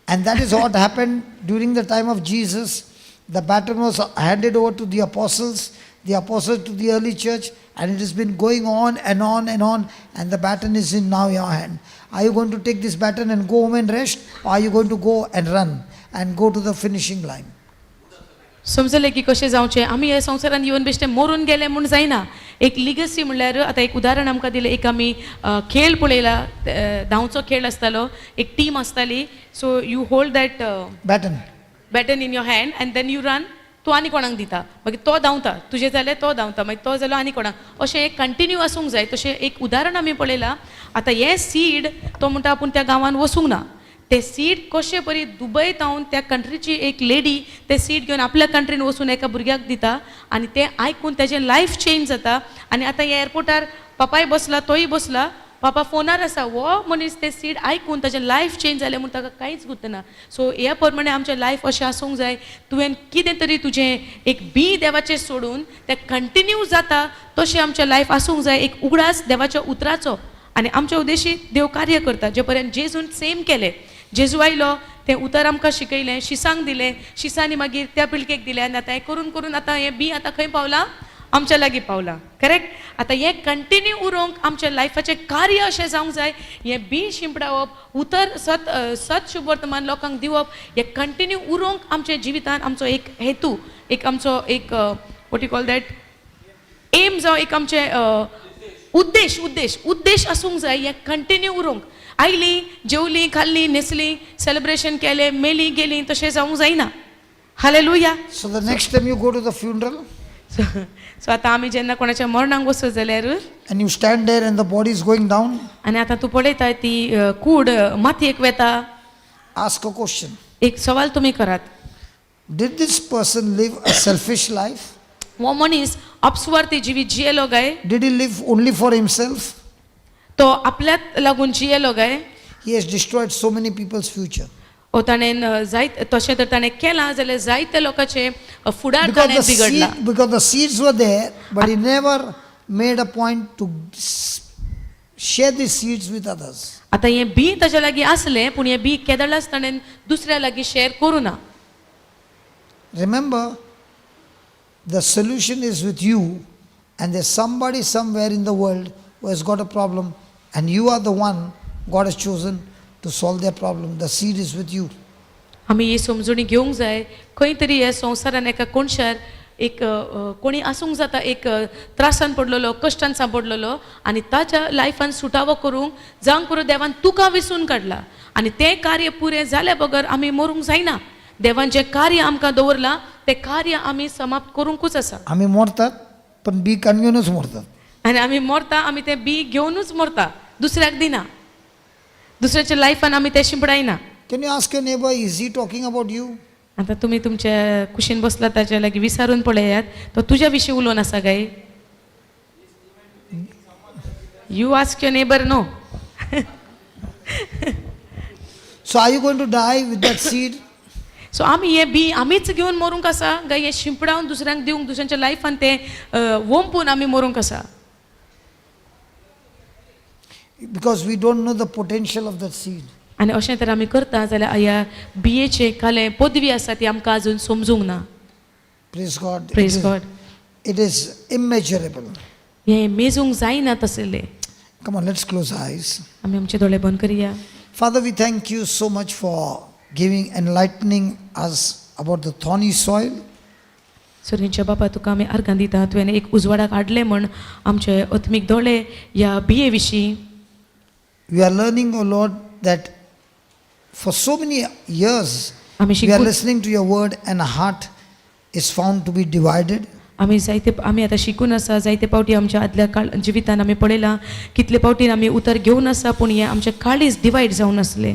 And that is what happened during the time of Jesus. The baton was handed over to the apostles, the apostles to the early church, And it has been going on and on and on, and the baton is in now your hand. Are you going to take this baton and go home and rest, or are you going to go and run and go to the finishing line? समजलें की कशें जावचें? आमी ह्या संवसारांत येवन बेश्टे मरून गेले म्हूण जायना. एक लिगसी म्हणल्यार आतां एक उदाहरण आमकां दिलें. एक आमी खेळ पळयला, धांवचो खेळ आसतालो, एक टीम आसताली. So you hold that Baton. Baton in your hand and then you run. तूं आनी कोणाक दिता, मागीर तो धांवता, तुजें जालें तो धांवता, मागीर तो जालो आनी कोणाक, अशें एक कंटिन्यू आसूंक जाय. तशें एक उदाहरण आमी पळयलां. आतां हें सीड तो म्हणटा आपूण त्या गांवान वचूंक ना. तें सीड कशें परी दुबय तावन त्या कंट्रीची एक लेडी तें सीड घेवन आपल्या कंट्रीन वचून एका भुरग्याक दिता आनी तें आयकून तेजें लायफ चेंज जाता. आनी आतां ह्या एअरपोर्टार पापाय बसला, तोय बसला, पापा फोनार आसा. हो मनीस तें सीड आयकून ताजें लायफ चेंज जालें म्हूण ताका कांयच गुतना. सो ह्या प्रमाणे आमचें लायफ अशें आसूंक जाय. तुवें कितें तरी तुजें एक बी देवाचें सोडून तें कंटिन्यू जाता तशें आमचें लायफ आसूंक जाय. एक उगडास देवाच्या उतराचो आनी आमच्या उद्देशी देव कार्य करता. जे पर्यंत जेजून सेम केलें, जेजू आयलो, तें उतर आमकां शिकयलें, शिसांक दिलें, शिसांनी मागीर त्या पिळगेक दिलें आनी आतां हें करून करून आतां हें बी आतां खंय पावलां? आमच्या लागीं पावलां. करेक्ट. आतां हें कंटिन्यू उरोंक आमच्या लायफाचें कार्य अशें जावंक जाय. हें बी शिंपडावप, उतर सत सत शुभवर्तमान लोकांक दिवप, हें कंटिन्यू उरोंक आमच्या जिवितान आमचो एक हेतू, एक आमचो एक, what you call that, aim जावं एक आमचें उद्देश आसूंक जाय. हें कंटिन्यू उरोंक. आयलीं, जेवलीं, खाल्लीं, न्हेसलीं, सेलिब्रेशन केलें, मेलीं, गेलीं, तशें जावंक जायना. Hallelujah. So the next time you go to the funeral so आतां आमी जेन्ना कोणाच्या मरणाक वचत जाल्यार and you stand there and the body is going down, आनी आतां तूं पळयता ती कूड मातयेक वेता, ask a question. एक सवाल तुमी करात. Did this person live a selfish life? हो मनीस अपस्वार्थी जिवीत जियेलो काय? Did he live only for himself? तो आपल्यात लागून जियेलो काय? He has destroyed so many people's future. ओ ताणें जायत तशें तर ताणें केलां जाल्यार जायत्या लोकांचे फुडार Because ताणें the, बिगडला. seed, because the seeds were there, but he never made a point to share the seeds with others. आतां हें बी ताच्या लागीं आसलें, पूण हें बी केदळाच ताणें दुसऱ्या लागीं शेअर करूं ना. Remember, the solution is with you, and there's somebody somewhere in the world who has got a problem, and you are the one God has chosen to solve their problem. The seed is with you. आमी ही समजणी घेवंक जाय. खंय तरी ह्या संवसारान एका कोणशार एक अ, अ, कोणी आसूंक जाता, एक त्रासान पडलेलो, कश्टान सांपडलेलो आनी ताच्या लायफान सुटावो करूंक जावंक पुरो देवान तुका विसून काडला आनी तें कार्य पुरें जाल्या बगर आमी मरूंक जायना. देवान जें कार्य आमकां दवरलां तें कार्य आमी समाप्त करूंकूच आसा. आम्ही मरतात पण बी काण घेवनच मरतात. आनी आमी मरता, आमी तें बी घेवनूच मरता, दुसऱ्याक दिना, दुसऱ्याच्या लायफान आमी तें शिंपडायना. Can you ask your neighbor, is he talking about you? आतां तुमी तुमच्या कुशीन बसला ताच्या लागीं विचारून पळयात, तो तुज्या विशीं उलोवन आसा काय? You ask your neighbor, no. So are you going to die with that seed? So आमी हें बी आमीच घेवन मरूंक आसा काय हें शिंपडावन दुसऱ्यांक दिवंक, दुसऱ्यांच्या लायफान तें वोंपून आमी मरूंक आसा? Because we don't know the potential of that seed. आनी अशें तर आमी करता जाल्यार ह्या बियेचें कालें पदवी आसा ती आमकां अजून समजूंक ना. Praise God. Praise God. It is immeasurable. हें मेजूंक जायना तसलें. Come on, let's close our eyes. आमी आमचे दोळे बंद करया. Father, we thank you so much for giving, enlightening us about the thorny soil. सर्गीच्या बाबा, तुका आमी आर्गां दिता, तुवें एक उजवाडाक हाडलें म्हण आमचे आत्मीक दोळे ह्या बिये विशीं. We are learning, O Lord, that for so many years आमी we are शिकून listening to your word and our heart is found to be divided. आमी जायते आमी आतां शिकून आसा. जायते पावटी आमच्या आदल्या काळ जिवितान आमी पळयलां, कितले पावटीन आमी उतर घेवन आसा, पूण हें आमचें काळीज डिवायड जावन आसलें.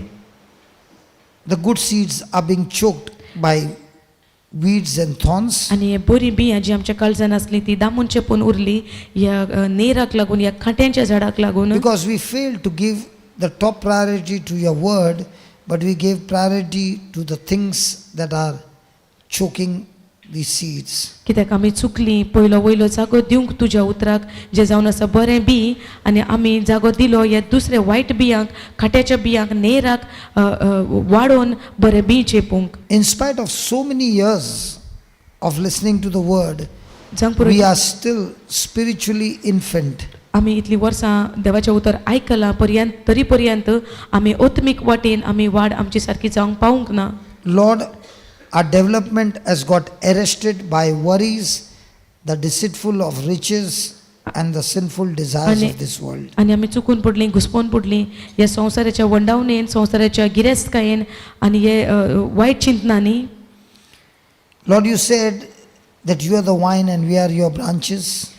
The good seeds are being choked by weeds and thorns. आनी हे बरीं बियां जी आमच्या काळजान आसली ती दामून चेपून उरली ह्या नेराक लागून, ह्या कांट्यांच्या झाडाक लागून. Because we failed to give the top priority to your word, but we gave priority to the things that are choking the seeds. कित्याक आमी चुकलीं पयलो वयलो जागो दिवंक तुज्या उतराक, जें जावन आसा बरें बी, आनी आमी जागो दिलो ह्या दुसऱ्या वायट बियांक, खाट्याच्या बियांक, नेराक वाडोवन बरें बी चेपूंक. In spite of so many years of listening to the word, जावंक We पुरो. are still spiritually infant. आमी इतलीं वर्सां देवाचें उतर आयकलां पर्यंत तरी पर्यंत आमी आत्मीक वाटेन आमी वाड आमची सारकी जावंक पावूंक ना. Lord, our development has got arrested by worries, the deceitful of riches, and the sinful desires of this world. आनी आमी चुकून पडलीं, घुसपोन पडलीं ह्या संवसाराच्या वंडावणेन, संवसाराच्या गिरेस्तकायेन आनी हे वायट चिंतनांनी. Lord, you said that you are the vine and we are your branches.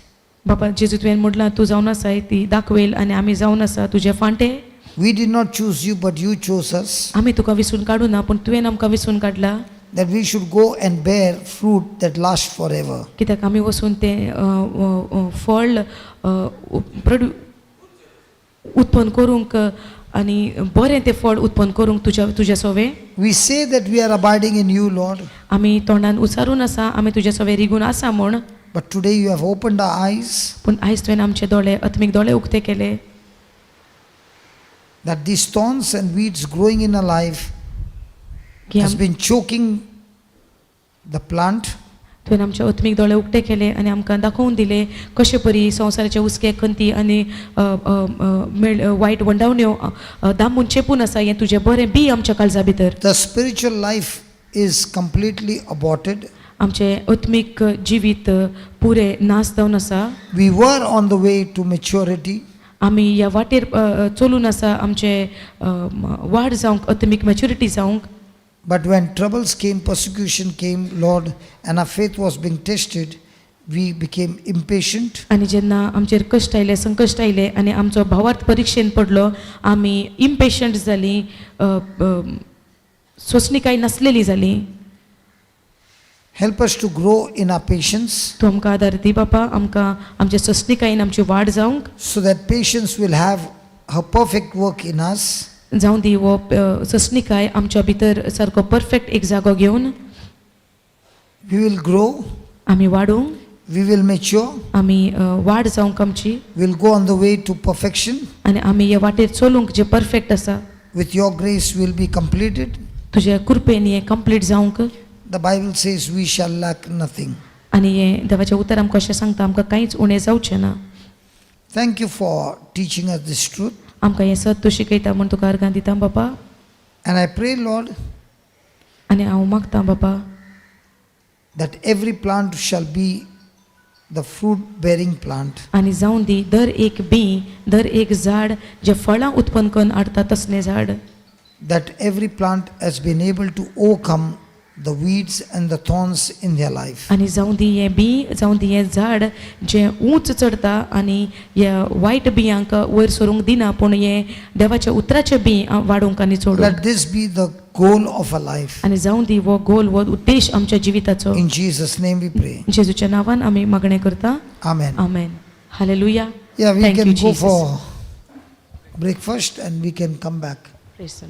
बाबा जेजू, तुवें म्हटलां तूं जावन आसाय ती दाखवेल आनी आमी जावन आसा तुजे फांटे. We did not choose you, but you chose us, आमी तुका विसून काडूं ना, पूण तुवें आमकां विसून काडला, that we should go and bear fruit that lasts forever. कित्याक आमी वचून तें फळ प्रड्यू उत्पन्न करूंक आनी बरें तें फळ उत्पन्न करूंक तुज्या सोवे. We say that we are abiding in you, Lord, आमी तोंडान उचारून आसा आमी तुज्या सोवे रिगून आसा म्हूण. but today you have opened our eyes पूण आयज तुवें आमचे दोळे, आत्मीक दोळे उक्ते केले, that these thorns and weeds growing in our life की has been choking the plant. तुवें आमचे आत्मीक दोळे उक्ते केले आनी आमकां दाखोवन दिले कशे परी संवसाराचे हुस्के, खंती आनी अ, अ, अ, मेळ वायट वंडावण्यो दामून चेपून आसा हें तुजें बरें बी आमच्या काळजा भितर. The spiritual life is completely aborted. आमचें आत्मीक जिवीत पुरें नाश जावन आसा. We were on the way to maturity, आमी ह्या वाटेर चलून आसा आमचे वाड जावंक, आत्मीक मॅच्युरिटी जावंक. but when troubles came, persecution came, Lord, and our faith was being tested, we became impatient. आनी जेन्ना आमचेर कश्ट आयले, संकश्ट आयले आनी आमचो भावार्थ परिक्षेन पडलो, आमी इम्पेशंट जालीं, सोंसणीकाय नासलेली जाली. Help us to grow in our patience तूं आमकां आदार दी बापा, आमकां आमचे सोंसणीकायेन आमची वाड जावंक, so that patience will have her perfect work in us. जावं दी हो सोंसणीकाय आमच्या भितर सारको परफेक्ट एक जागो घेवन. We will grow, आमी वाडूंक, we will mature, आमी वाड जावंक आमची, we'll go on the way to perfection. आनी आमी ह्या वाटेर चलूंक जे परफेक्ट आसा. With your grace, we'll be completed. तुज्या कृपेन हें कंप्लीट जावंक. The Bible says we shall lack nothing. आनी हें देवाचें उतर आमकां अशें सांगता, आमकां कांयच उणें जावचें ना. Thank you for teaching us this truth. आमकां हें सत तूं शिकयता म्हूण तुका अर्गां दिता बापा. And I pray, Lord, आनी हांव मागतां बापा, that every plant shall be the fruit bearing plant. आनी जावं दी दर एक बी, दर एक झाड जें फळां उत्पन्न करून हाडटा तसलें झाड, That every plant has been able to overcome the weeds and the thorns in their life. आनी जावं दी हें बी, जावं दी हें झाड जें ऊंच चडटा आनी ह्या वायट बियांक वयर सरूंक दिना, पूण हें देवाच्या उतराचें बी वाडोवंक आनी चडोवंक. Let this be the goal of our life. आनी जावं दी हो गोल, हो उद्देश आमच्या जिविताचो. In Jesus' name we pray. जेजूच्या नांवान आमी मागणें करता. Amen. Amen. Hallelujah. Yeah, we Thank can you, go Jesus. for breakfast and we can come back. Praise the Lord.